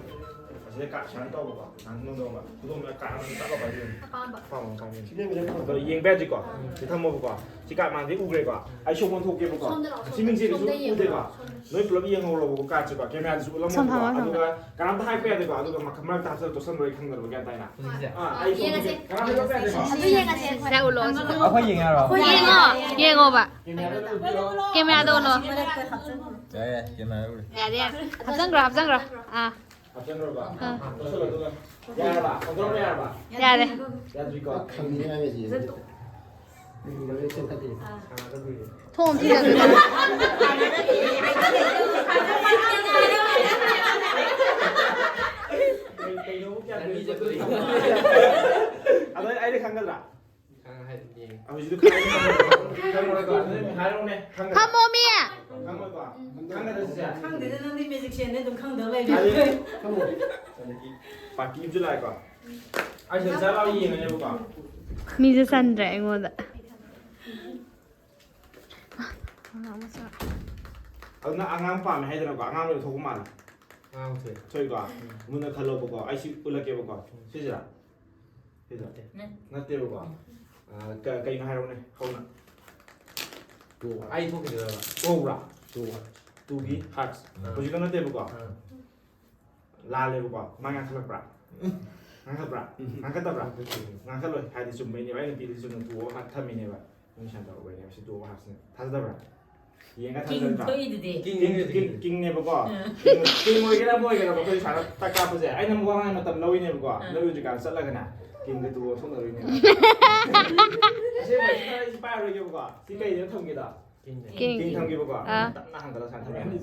ꯑꯁꯤꯗ ꯀꯥꯔꯠ ꯁꯨꯃꯥꯏꯅ ꯇꯧꯕꯀꯣ, ꯅꯪ ꯈꯨꯗꯣꯝ ꯇꯧꯕ꯫ ꯈꯨꯗꯣꯝꯗ ꯀꯥꯔꯠ ꯑꯃ ꯇꯛꯑꯒ ꯄꯥꯏꯕꯤꯌꯨ꯫ ꯑꯄꯥꯝꯕ꯫ ꯑꯄꯥꯝꯕ, ꯑꯄꯥꯝꯕ꯫ ꯑꯗꯣ ꯌꯦꯡꯕ ꯌꯥꯗ꯭ꯔꯤꯀꯣ? ꯁꯤ ꯊꯝꯃꯣꯕꯀꯣ꯫ C card ꯃꯥꯡꯗꯤ ꯎꯈ꯭ꯔꯦꯀꯣ? ꯑꯩ ꯁꯣꯝ ꯑꯣꯟꯊꯣꯛꯀꯦꯕꯀꯣ꯫ ꯁꯣꯝꯗ ꯂꯥꯛꯑꯣ, ꯁꯤ ꯁꯣꯝꯗ, ꯃꯤꯡꯁꯦ ꯁꯣꯝꯗ ꯀꯩꯁꯨ ꯌꯦꯡꯉꯣ, ꯎꯗꯦꯀꯣ? ꯁꯣꯝꯗ꯫ ꯅꯣꯏ ꯄꯨꯂꯞ ꯌꯦꯡꯍꯧꯔꯣꯕꯀꯣ, ꯀꯥꯔꯠꯁꯦꯀꯣ꯫ ꯀꯦꯃꯦꯔꯥꯗꯁꯨ ꯁꯣꯝ ꯎꯠꯂꯝꯃꯣꯕꯀꯣ꯫ ꯊꯝꯃꯣ, ꯊꯝꯃꯣ꯫ ꯑꯗꯨꯒ ꯀꯅꯥꯝꯇ ꯍꯥꯏꯕ ꯌꯥꯗꯦꯀꯣ꯫ ꯑꯗꯨꯒ ꯃꯈ-, ꯃꯔꯛꯇ ꯍꯥꯞꯆꯜꯂ ꯇꯣꯠꯁꯟꯕ꯭ꯔꯥ ꯑꯩ ꯈꯪꯗꯕ, ꯒ꯭ꯌꯥꯟ ꯇꯥꯏꯅ? ꯍꯧꯖꯤꯛꯁꯦ? ꯑꯥ, ꯑꯩ ꯁꯣꯝ ꯌꯦꯡꯉꯁꯦ꯫ ꯀꯅꯥꯝꯇ ꯍꯥꯏꯕ ꯌꯥꯗꯦꯀꯣ? ꯑꯗꯨ ꯌꯦꯡꯉꯁꯦ꯫ ꯁꯤꯗ ꯎꯠꯂꯣ꯫ ꯑꯩꯈꯣꯏ ꯌꯦꯡꯉꯦ ꯍꯥꯏꯔꯣ? ꯌꯦꯡꯉꯣ, ꯌꯦꯡꯉꯣꯕ꯫ ꯀꯦꯃꯦꯔꯥꯗ ꯎꯠꯄꯤꯔꯣ꯫ ꯀꯦꯃꯦꯔꯥꯗ ꯎꯠꯂꯣ꯫ ꯌꯥꯔꯦ, ꯌꯥꯔꯦ, ꯀꯦꯃꯦꯔꯥꯗ ꯎꯠꯂꯦ꯫ ꯌꯥꯔꯦ, ꯌꯥꯔꯦ꯫ ꯍꯥꯞꯆꯟꯈ꯭ꯔꯣ, ꯍꯥꯞꯆꯟꯈ꯭ꯔꯣ꯫ ꯑꯥ꯫ ꯍꯥꯞꯆꯟꯈ꯭ꯔꯣꯕ? ꯑꯥ꯫ ꯇꯧꯁꯜꯂꯣ, ꯑꯗꯨꯒ ꯌꯥꯔꯕ? ꯍꯧꯗꯣꯔꯛꯄ ꯌꯥꯔꯕ? ꯌꯥꯔꯦ꯫ ꯌꯥꯗ꯭ꯔꯤꯀꯣ? ꯈꯪꯗꯦ ꯍꯥꯏꯕꯁꯤ꯫ ꯁꯥꯟꯅꯗꯕꯤꯗ꯫ ꯊꯣꯡ ꯑꯝꯇ ꯌꯥꯗ꯭ꯔꯤꯕ? ꯀꯩ-, ꯀꯩꯅꯣꯕꯨ ꯀꯌꯥ ꯂꯥꯟꯃꯤ ꯆꯠꯄꯗꯣ ꯌꯦꯡꯉꯣ꯫ ꯑꯗꯣ ꯑꯩꯅ ꯈꯪꯒꯗ꯭ꯔꯥ? ꯈꯪꯉꯦ ꯍꯥꯏꯗꯤ ꯌꯦꯡꯉꯦ꯫ ꯍꯧꯖꯤꯛꯇꯤ ꯈꯪꯉꯦ, ꯈꯪꯉꯦ, ꯈꯪꯉꯦ, ꯈꯪꯉꯦ, ꯈꯪꯉꯦ, ꯈꯪꯉꯦ꯫ ꯐꯝꯃꯣ ꯃꯤ꯫ ꯈꯪꯉꯣꯏꯀꯣ? ꯈꯪꯒꯗ꯭ꯔꯥ ꯁꯤꯁꯦ? ꯈꯪꯗꯦꯗ, ꯅꯪꯗꯤ ꯃꯦꯖꯤꯛꯁꯤꯌꯥꯟꯅꯦ, ꯑꯗꯨꯝ ꯈꯪꯗꯕ ꯂꯩꯔꯦ꯫ ꯑꯗꯩ ꯄꯥꯔꯇꯤ ꯑꯃꯁꯨ ꯂꯥꯛꯑꯦꯀꯣ? ꯑꯩ ꯁꯤꯗ ꯆꯠꯂꯒ ꯌꯦꯡꯉꯅꯦꯕꯀꯣ꯫ ꯃꯤꯁꯦ ꯆꯟꯗ꯭ꯔꯦ ꯑꯩꯉꯣꯟꯗ꯫ ꯑꯗꯨꯅ ꯑꯉꯥꯡ ꯄꯥꯝꯃꯦ ꯍꯥꯏꯗꯅꯀꯣ, ꯑꯉꯥꯡ ꯂꯣꯏ ꯊꯣꯛꯄ ꯃꯥꯜꯂꯦ꯫ ꯑꯉꯥꯡ ꯊꯣꯛꯑꯦ꯫ ꯊꯣꯛꯏꯀꯣ? ꯎꯝ꯫ ꯃꯨꯟꯅ ꯈꯜꯂꯣꯕꯀꯣ, ꯑꯩ ꯁꯤ ꯎꯠꯂꯛꯀꯦꯕꯀꯣ꯫ ꯎꯝ꯫ ꯁꯤꯁꯤꯔꯥ? ꯁꯤꯗ? ꯅꯠꯇꯦ꯫ ꯅꯠꯇꯦꯕꯀꯣ? ꯎꯝ꯫ ꯑꯥ, ꯀ-, ꯀꯩꯅꯣ ꯍꯥꯏꯔꯛꯎꯅꯦ, ꯍꯧꯅ꯫ ꯇꯨ꯫ ꯑꯩ ꯊꯣꯛꯈꯤꯗꯣꯏꯔꯕ? ꯇꯨ ꯍꯧꯕ꯭ꯔꯥ? ꯇꯨ꯫ ꯇꯨꯒꯤ ꯍꯥꯔꯠꯁ꯫ ꯑꯥ꯫ ꯍꯧꯖꯤꯛꯀ ꯅꯠꯇꯦꯕꯀꯣ? ꯑꯥ꯫ ꯂꯥꯜꯂꯦꯕꯀꯣ? ꯃꯥ ꯉꯥꯡꯈꯠꯂꯛꯄ꯭ꯔꯥ? ꯉꯥꯡꯈꯠꯄ꯭ꯔꯥ? ꯉꯥꯡꯈꯠꯇꯕ꯭ꯔꯥ? ꯉꯥꯡꯈꯠꯇꯦ꯫ ꯉꯥꯡꯈꯠꯂꯣꯏ꯫ ꯍꯥꯏꯗꯤ ꯆꯨꯝꯕꯩꯅꯦꯕ꯫ ꯑꯩꯅ ꯄꯤꯔꯤꯁꯤ ꯆꯨꯝꯅ ꯇꯨ ꯍꯥꯔꯠ ꯊꯝꯃꯤꯅꯦꯕ꯫ ꯅꯣꯏ ꯁꯥꯏꯟ ꯇꯧꯔꯛꯄꯩꯅꯦꯕ꯫ ꯁꯤ ꯇꯨ ꯍꯥꯔꯠꯁꯤꯅꯦ꯫ ꯊꯥꯖꯗꯕ꯭ꯔꯥ? ꯌꯦꯡꯉ ꯀꯤꯡ ꯊꯥꯖꯗ꯭ꯔꯥ? ꯊꯣꯛꯏꯗꯨꯗꯤ꯫ ꯀꯤꯡ, ꯀꯤꯡ, ꯀꯤꯡꯅꯦꯕꯀꯣ꯫ ꯑꯥ꯫ ꯀꯤꯡ, ꯀꯤꯡ ꯑꯣꯏꯒꯦꯔꯥ ꯑꯃ ꯑꯣꯏꯒꯦꯔꯥ ꯑꯩꯈꯣꯏ ꯁꯥꯟꯅ ꯇꯛ ꯀꯥꯞꯄꯁꯦ꯫ ꯑꯩꯅ ꯑꯃꯨꯛ ꯋꯥ ꯉꯥꯡꯉꯥꯏ ꯃꯇꯝ ꯂꯧꯔꯤꯅꯦꯕꯀꯣ꯫ ꯑꯥ꯫ ꯂꯧꯔꯤꯁꯦ ꯀꯥꯟꯗ ꯆꯠꯂꯒꯅꯦ꯫ ꯀꯤꯡꯒ ꯇꯨꯒ ꯑꯣꯟꯊꯣꯛꯅꯔꯣꯏꯅꯦꯕ꯫ ꯑꯁꯦꯡꯕ ꯁꯤ ꯑꯩꯁꯤ ꯄꯥꯏꯔꯔꯣꯏꯒꯦꯕꯀꯣ꯫ ꯁꯤ ꯀꯩꯗꯅꯣ ꯊꯝꯒꯦꯗꯣ? ꯀꯤꯡꯗ꯫ ꯀꯤꯡ꯫ ꯀꯤꯡ ꯊꯝꯒꯦꯕꯀꯣ꯫ ꯑꯥ꯫ ꯇꯞꯅ ꯍꯥꯡꯒꯠꯂ ꯁꯥꯟꯅ ꯊꯝꯒꯦ꯫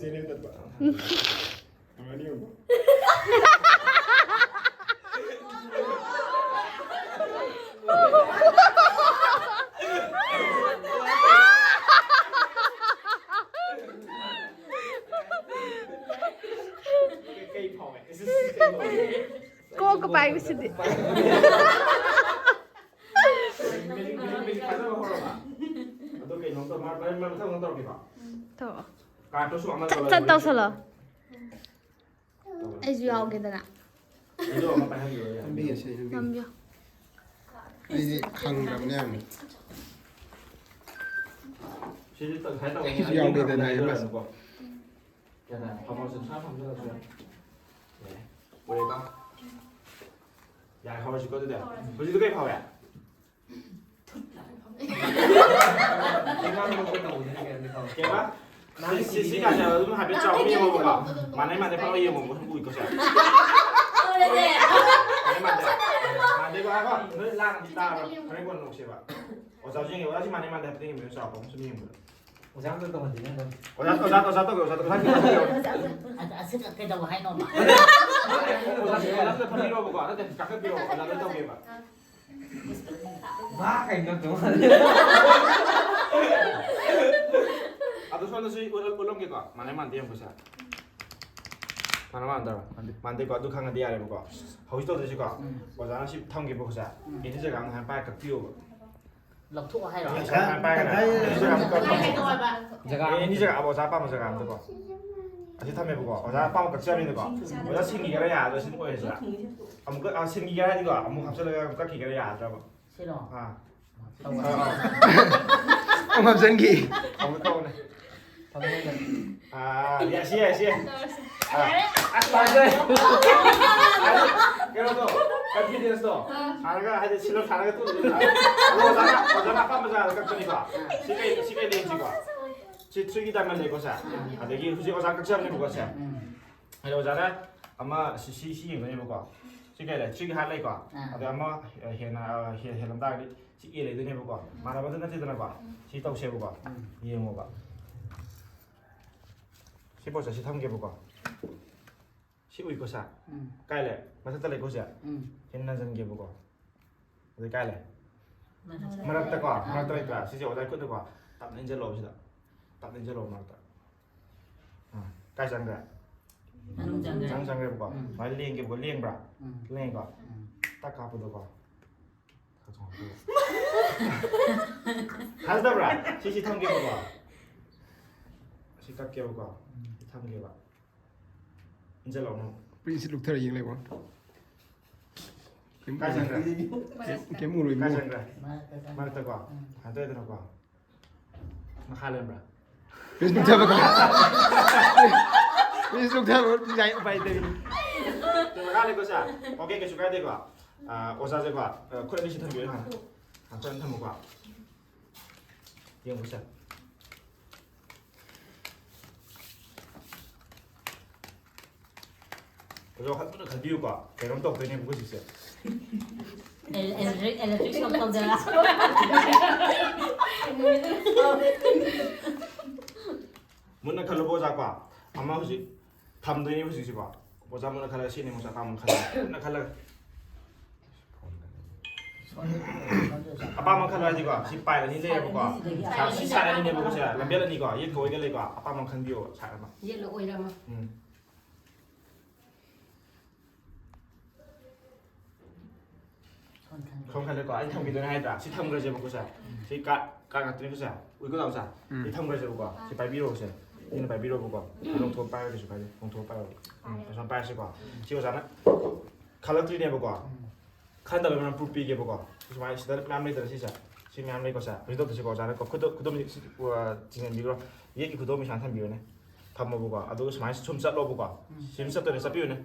ꯀꯩ ꯐꯥꯎꯋꯦ? ꯀꯣꯛꯀ ꯄꯥꯏꯕꯁꯤꯗꯤ꯫ ꯃꯦꯖꯤꯛ, ꯃꯦꯖꯤꯛ, ꯃꯦꯖꯤꯛ ꯊꯥꯖꯕ ꯍꯧꯔꯕ? ꯑꯗꯣ ꯀꯩꯅꯣꯝ ꯇꯧ, ꯃꯥ-, ꯃꯥ-, ꯃꯊꯪ ꯑꯃꯨꯛ ꯇꯧꯔꯛꯀꯦꯀꯣ꯫ ꯇꯧꯔꯛꯑꯣ꯫ ꯀꯥꯔꯠꯇꯣ ꯁꯨꯝ ꯑꯃ ꯁꯠ ꯁꯠ ꯇꯧꯔꯒ ꯇꯧꯁꯜꯂꯣ꯫ ꯑꯩꯁꯨ ꯌꯥꯎꯒꯦꯗꯅ꯫ ꯅꯝꯕꯤꯒꯦꯁꯦ, ꯅꯝꯕꯤꯒꯦ꯫ ꯅꯝꯕꯤꯌꯣ꯫ ꯑꯩꯗꯤ ꯈꯪꯗ꯭ꯔꯕꯅꯦ ꯌꯥꯝꯅ꯫ ꯁꯤꯗꯤ ꯇꯪꯈꯥꯏ ꯇꯧꯕꯅꯦ꯫ ꯑꯩꯁꯨ ꯌꯥꯎꯒꯦꯗꯅ ꯍꯥꯏꯌꯦ ꯃꯥꯁꯦ꯫ ꯀꯩꯅꯣ, ꯐꯝꯃꯁꯨ ꯁꯥ ꯐꯝꯗꯔꯁꯨ ꯌꯥꯏ꯫ ꯌꯥꯏ, ꯍꯧꯔꯁꯤꯀꯣ ꯑꯗꯨꯗꯤ꯫ ꯍꯧꯖꯤꯛꯇꯣ ꯀꯩ ꯐꯥꯎꯔꯦ? ꯀꯩꯕ? ꯁꯤ, ꯁꯤ, ꯁꯤ ꯀꯥꯁꯦ ꯑꯗꯨꯝ ꯍꯥꯏꯐꯦꯠ ꯆꯥꯎꯕ ꯌꯦꯡꯉꯣꯕꯀꯣ꯫ ꯃꯥꯟꯅꯩ ꯃꯥꯟꯅꯩ ꯐꯥꯎ ꯌꯦꯡꯉꯣꯕ, ꯁꯨꯝ ꯎꯏꯀꯣ ꯁꯦ꯫ ꯃꯥꯟꯅꯩ ꯃꯥꯟꯅꯩ꯫ ꯃꯥꯟꯅꯩꯀꯣ, ꯉꯥꯏꯈꯣ꯫ ꯅꯣꯏ ꯂꯥꯡꯉꯗꯤ ꯇꯥꯔꯣꯏ꯫ ꯍꯣꯔꯦꯟ ꯀꯣꯟꯅ ꯅꯣꯛꯁꯦꯕ꯫ ꯑꯣꯖꯥꯁꯨ ꯌꯦꯡꯉꯦ, ꯑꯣꯖꯥ ꯁꯤ ꯃꯥꯟꯅꯩ ꯃꯥꯟꯅꯩ ꯍꯥꯏꯐꯦꯠ ꯌꯦꯡꯕꯤꯌꯨ, ꯆꯥꯎꯕ ꯑꯃ ꯁꯨꯝ ꯌꯦꯡꯕꯗ꯫ ꯑꯣꯖꯥ ꯑꯝꯇ ꯇꯧꯍꯟꯁꯤꯅꯦ ꯑꯗꯨꯝ꯫ ꯑꯣꯖꯥ, ꯑꯣꯖꯥ, ꯑꯣꯖꯥ ꯇꯧꯒꯦ, ꯑꯣꯖꯥ ꯇꯧꯒꯦ, ꯑꯣꯖꯥ ꯇꯧꯒꯦ꯫ ꯑꯗ ꯑꯁꯤ ꯀꯩꯗꯧꯕ ꯍꯥꯏꯅꯣꯕ? ꯑꯣꯖꯥ, ꯑꯣꯖꯥ ꯁꯤꯗ ꯐꯝꯕꯤꯔꯣꯕꯀꯣ, ꯅꯠꯇꯦ, ꯀꯥꯈꯠꯄꯤꯔꯣ, ꯑꯣꯖꯥ ꯂꯣꯏ ꯇꯧꯒꯦꯕ꯫ ꯚꯥ ꯀꯩꯅꯣ ꯇꯧ꯫ ꯑꯗꯣ ꯁꯣꯝꯗꯁꯨ ꯎꯠꯂ-, ꯎꯠꯂꯝꯒꯦꯀꯣ, ꯃꯥꯟꯅꯩ ꯃꯥꯟꯗꯦ ꯌꯦꯡꯉꯨꯀꯣ ꯁꯦ꯫ ꯃꯥꯟꯅ ꯃꯥꯟꯗꯕ? ꯃꯥꯟꯗꯦꯀꯣ, ꯑꯗꯨ ꯈꯪꯉꯗꯤ ꯌꯥꯔꯦꯕꯀꯣ꯫ ꯍꯧꯖꯤꯛ ꯇꯧꯗꯣꯏꯁꯤꯀꯣ, ꯎꯝ꯫ ꯑꯣꯖꯥꯅ ꯁꯤ ꯊꯝꯒꯦꯕꯀꯣ ꯁꯦ꯫ ꯎꯝ꯫ ꯑꯦꯅꯤ ꯖꯒꯥ ꯑꯃ ꯍꯥꯏꯅ ꯄꯥꯏꯔ ꯀꯛꯄꯤꯌꯣꯕ꯫ ꯂꯧꯊꯣꯛꯑꯣ ꯍꯥꯏꯔꯣ? ꯑꯦꯅꯤ ꯖꯒꯥ ꯑꯃ ꯄꯥꯏꯔꯒ, ꯑꯦꯅꯤ ꯖꯒꯥ ꯑꯃ ꯀꯛꯄꯤꯌꯣ꯫ ꯀꯩꯗꯧ ꯍꯥꯏꯕ? ꯖꯒꯥ ꯑꯦ, ꯑꯦꯅꯤ ꯖꯒꯥ ꯑꯃ, ꯑꯣꯖꯥ ꯑꯄꯥꯝꯕ ꯖꯒꯥ ꯑꯝꯗꯀꯣ꯫ ꯑꯁꯤ ꯊꯝꯃꯦꯕꯀꯣ꯫ ꯑꯣꯖꯥ ꯑꯄꯥꯝꯕ ꯀꯛꯆꯕꯅꯤꯅꯀꯣ꯫ ꯑꯣꯖꯥ ꯁꯤꯟꯈꯤꯒꯦꯔꯥ ꯌꯥꯗ꯭ꯔꯥ ꯁꯤꯅ ꯑꯣꯏꯔꯁꯤꯔꯥ? ꯑꯃꯨꯛꯀ, ꯑ, ꯁꯤꯟꯈꯤꯒꯦꯔꯥ ꯍꯥꯏꯗꯤꯀꯣ, ꯑꯃꯨꯛ ꯍꯥꯞꯆꯤꯜꯂꯒ ꯑꯃꯨꯛ ꯀꯛꯈꯤꯒꯦꯔꯥ ꯌꯥꯗ꯭ꯔꯕ? ꯁꯤꯔꯣ? ꯑꯥ꯫ ꯇꯧꯕ꯫ ꯑꯥ, ꯑꯥ꯫ ꯑꯃꯨꯛ ꯍꯥꯞꯆꯤꯟꯈꯤ꯫ ꯑꯃꯨꯛ ꯇꯧꯅꯦ꯫ ꯊꯝꯃꯣ ꯊꯝꯃꯣ꯫ ꯑꯥ, ꯌꯥꯏ, ꯁꯤ ꯌꯥꯏ, ꯁꯤ ꯌꯥꯏ꯫ ꯑꯥ꯫ ꯑꯁ, ꯐꯖꯔꯦ꯫ ꯀꯩꯅꯣꯗꯣ, confidence ꯇꯣ꯫ ꯁꯥꯔꯒ, ꯍꯥꯏꯗꯤ, ꯁꯤꯜꯂ ꯁꯥꯔꯒ ꯇꯣꯛꯑꯦ꯫ ꯑꯗꯣ ꯑꯣꯖꯥꯅ, ꯑꯣꯖꯥꯅ ꯑꯄꯥꯝꯕ ꯖꯒꯥꯗ ꯀꯛꯄꯅꯤꯀꯣ꯫ ꯁꯤ ꯀꯩ, ꯁꯤ ꯀꯩ ꯂꯦꯟꯁꯤꯀꯣ? ꯁꯤ three ꯒꯤ diamond ꯂꯩꯀꯣ, ꯁꯦ꯫ ꯑꯗꯒꯤ ꯍꯧꯖꯤꯛ ꯑꯣꯖꯥ ꯀꯛꯆꯕꯅꯦꯕꯀꯣ, ꯁꯦ꯫ ꯎꯝ꯫ ꯑꯗꯣ ꯑꯣꯖꯥꯅ ꯑꯃ ꯁꯤ, ꯁꯤ, ꯁꯤ ꯌꯦꯡꯗꯣꯏꯅꯦꯕꯀꯣ꯫ ꯁꯤ ꯀꯩ ꯂꯩ? Three ꯒꯤ heart ꯂꯩꯀꯣ꯫ ꯑꯥ꯫ ꯑꯗ ꯑꯃ ꯍꯦꯟꯅ, ꯑ, ꯍꯦ-, ꯍꯦꯜꯂꯝ ꯇꯥꯔꯗꯤ ꯁꯤ A ꯂꯩꯗꯣꯏꯅꯦꯕꯀꯣ꯫ ꯃꯥꯟꯅꯕꯗꯨ ꯅꯠꯇꯦꯗꯅꯀꯣ꯫ ꯁꯤ ꯇꯧꯁꯦꯕꯀꯣ꯫ ꯎꯝ꯫ ꯌꯦꯡꯉꯣꯕ꯫ ꯁꯤ ꯄꯣꯠꯁꯦ ꯁꯤ ꯊꯝꯒꯦꯕꯀꯣ꯫ ꯁꯤ ꯎꯏꯀꯣ ꯁꯦ? ꯎꯝ꯫ ꯀꯥꯏ ꯂꯩ? ꯃꯊꯛꯇ ꯂꯩꯀꯣ ꯁꯦ? ꯎꯝ꯫ ꯁꯤ ꯅꯟꯖꯟꯒꯦꯕꯀꯣ꯫ ꯑꯗꯩ ꯀꯥꯏ ꯂꯩ? ꯃꯊꯛꯇ꯫ ꯃꯔꯛꯇꯀꯣ, ꯑꯥ꯫ ꯃꯔꯛꯇ ꯂꯩꯇ꯭ꯔꯥ? ꯁꯤꯁꯦ ꯑꯣꯖꯥꯒꯤ ꯈꯨꯠꯇꯀꯣ, ꯇꯞꯅ ꯏꯟꯖꯜꯂꯣꯕ ꯁꯤꯗ꯫ ꯇꯞꯅ ꯏꯟꯖꯜꯂꯣꯕ ꯃꯔꯛꯇ꯫ ꯑꯥ, ꯀꯥꯏ ꯆꯪꯈ꯭ꯔꯦ? ꯃꯅꯨꯡ ꯆꯪꯈ꯭ꯔꯦ꯫ ꯆꯪ ꯆꯪꯈ꯭ꯔꯦꯕꯀꯣ꯫ ꯎꯝ꯫ ꯁꯨꯃꯥꯏꯅ ꯂꯦꯡꯒꯦꯕꯀꯣ, ꯂꯦꯡꯕ꯭ꯔꯥ? ꯎꯝ꯫ ꯂꯦꯡꯉꯤꯀꯣ? ꯎꯝ꯫ ꯇꯛ ꯀꯥꯞꯄꯗꯀꯣ꯫ ꯊꯥꯖꯗꯕ꯭ꯔꯥ? ꯁꯤꯁꯤ ꯊꯝꯒꯦꯕꯀꯣ꯫ ꯁꯤ ꯀꯛꯀꯦꯕꯀꯣ꯫ ꯁꯤ ꯊꯝꯒꯦꯕ꯫ ꯏꯟꯁꯤꯜꯂꯛꯑꯣ ꯅꯪ꯫ ꯄ꯭ꯔꯤꯟꯁꯤ ꯂꯨꯛꯊꯔ ꯌꯦꯡ ꯂꯩꯕ꯫ ꯀꯩꯝ ꯀꯥꯏ ꯎꯔꯣꯏ꯫ ꯆꯪꯈ꯭ꯔꯦ? ꯀꯩꯝ ꯎꯔꯣꯏ ꯀꯥꯏ ꯏꯕꯨꯡꯉꯣ꯫ ꯆꯪꯈ꯭ꯔꯦ? ꯃꯔꯛꯇꯀꯣ? ꯎꯝ꯫ ꯍꯟꯇꯣꯏꯗꯅꯀꯣ? ꯃꯈꯥ ꯂꯩꯔꯝꯕ꯭ꯔꯥ? ꯄ꯭ꯔꯤꯟꯁ ꯂꯨꯛꯊꯕ ꯀꯥꯟꯗ꯫ ꯄ꯭ꯔꯤꯟꯁ ꯂꯨꯛꯊꯕ ꯄꯤꯖꯥꯏ ꯎꯄꯥꯏ ꯂꯩꯇꯕꯤꯅꯤ꯫ ꯃꯈꯥ ꯂꯩꯀꯣ ꯁꯦ? ꯑꯣꯀꯦ, ꯀꯩꯁꯨ ꯀꯥꯏꯗꯦꯀꯣ꯫ ꯑ, ꯑꯣꯖꯥꯁꯦꯀꯣ, ꯑ, ꯈꯨꯠ ꯑꯅꯤꯁꯤ ꯊꯝꯕꯤꯌꯨ ꯍꯥꯟꯅ꯫ ꯍꯥꯟ ꯈꯨꯠ ꯑꯅꯤ ꯊꯝꯃꯨꯀꯣ꯫ ꯌꯦꯡꯉꯨꯁꯦ꯫ ꯑꯗꯣ ꯋꯥꯈꯜ ꯄꯨꯟꯅ ꯈꯟꯕꯤꯌꯨꯀꯣ, ꯀꯩꯅꯣꯝ ꯇꯧꯗꯣꯏꯅꯦꯕ ꯍꯧꯖꯤꯛꯁꯦ꯫ ꯑꯦꯂꯦꯛꯇ꯭ꯔꯤꯛ, ꯑꯦꯂꯦꯛꯇ꯭ꯔꯤꯛ ꯁꯣꯛ ꯇꯧꯗꯅ꯫ ꯃꯨꯟꯅ ꯈꯜꯂꯨꯀꯣ ꯑꯣꯖꯥ ꯀꯣ꯫ ꯑꯃ ꯍꯧꯖꯤꯛ ꯊꯝꯗꯣꯏꯅꯦꯕ ꯍꯧꯖꯤꯛꯁꯤꯀꯣ꯫ ꯑꯣꯖꯥ ꯃꯨꯟꯅ ꯈꯜꯂꯒ ꯁꯤꯅꯤ ꯑꯣꯖꯥ ꯑꯄꯥꯝꯕ ꯈꯜꯂꯒ꯫ ꯃꯨꯟꯅ ꯈꯜꯂꯒ꯫ ꯑꯄꯥꯝꯕ ꯈꯜꯂꯣ ꯍꯥꯏꯗꯤꯀꯣ, ꯁꯤ ꯄꯥꯏꯜ ꯑꯅꯤ ꯂꯩꯌꯦꯕꯀꯣ꯫ ꯁꯥ-, ꯁꯤ ꯁꯥꯏꯠ ꯑꯅꯤꯅꯦꯕꯀꯣ ꯁꯦ, ꯂꯝꯕꯦꯜ ꯑꯅꯤꯀꯣ꯫ ꯌꯦꯠꯀ ꯑꯣꯏꯒ ꯂꯩꯀꯣ꯫ ꯑꯄꯥꯝꯕ ꯑꯃ ꯈꯟꯕꯤꯌꯣ ꯁꯥꯏꯠ ꯑꯃ꯫ ꯌꯦꯠꯂ ꯑꯣꯏꯔ ꯑꯃ꯫ ꯎꯝ꯫ ꯁꯣꯝ ꯈꯜꯂꯦꯀꯣ, ꯑꯩ ꯊꯝꯈꯤꯗꯣꯏꯅꯦ ꯍꯥꯏꯗ꯭ꯔꯥ? ꯁꯤ ꯊꯝꯈ꯭ꯔꯁꯦꯕꯀꯣ ꯁꯦ꯫ ꯁꯤ ꯀꯥꯔꯠ, ꯀꯥꯔꯠ ꯉꯥꯛꯇꯅꯦꯀꯣ ꯁꯦ꯫ ꯎꯏꯀꯣ ꯇꯥꯃꯣ ꯁꯦ? ꯎꯝ꯫ ꯁꯤ ꯊꯝꯈ꯭ꯔꯁꯦꯕꯀꯣ꯫ ꯁꯤ ꯄꯥꯏꯕꯤꯔꯣꯁꯦ꯫ ꯁꯤꯅ ꯄꯥꯏꯕꯤꯔꯣꯕꯀꯣ꯫ ꯂꯣꯡꯊꯣꯛꯑ ꯄꯥꯏꯔꯣ, ꯀꯩꯁꯨ ꯀꯥꯏꯗꯦ꯫ ꯂꯣꯡꯊꯣꯛꯑ ꯄꯥꯏꯔꯣ꯫ ꯎꯝ, ꯄꯩꯁꯥ ꯄꯥꯏꯔꯁꯤꯀꯣ꯫ ꯁꯤ ꯑꯣꯖꯥꯅ ꯈꯜꯂꯛꯇ꯭ꯔꯤꯅꯦꯕꯀꯣ꯫ ꯎꯝ꯫ ꯈꯟꯗꯕꯩ ꯃꯔꯝ ꯄ꯭ꯔꯨꯐ ꯄꯤꯒꯦꯕꯀꯣ꯫ ꯁꯨꯃꯥꯏꯅ ꯁꯤꯗ ꯃꯌꯥꯝ ꯂꯩꯇ꯭ꯔꯥ ꯁꯤꯁꯦ? ꯁꯤ ꯃꯌꯥꯝ ꯂꯩꯀꯣ ꯁꯦ꯫ ꯀꯩꯁꯨ ꯇꯧꯗꯣꯏꯁꯤꯀꯣ ꯑꯣꯖꯥꯅꯀꯣ꯫ ꯈꯨꯗꯣ-, ꯈꯨꯗꯣꯝꯁꯤ ꯁꯤ, ꯑ, ꯆꯤꯡꯁꯤꯟꯕꯤꯈ꯭ꯔꯣ꯫ ꯌꯦꯠꯀꯤ ꯈꯨꯗꯣꯝ ꯁꯨꯃꯥꯏꯅ ꯊꯝꯕꯤꯔꯣꯅꯦ꯫ ꯊꯝꯃꯣꯕꯀꯣ꯫ ꯑꯗꯨꯒ ꯁꯨꯃꯥꯏꯅ ꯁꯨꯝ ꯆꯠꯂꯣꯕꯀꯣ꯫ ꯎꯝ꯫ ꯁꯤ ꯁꯨꯝ ꯆꯠꯇꯣꯏꯅꯦ, ꯆꯠꯄꯤꯌꯨꯅꯦ꯫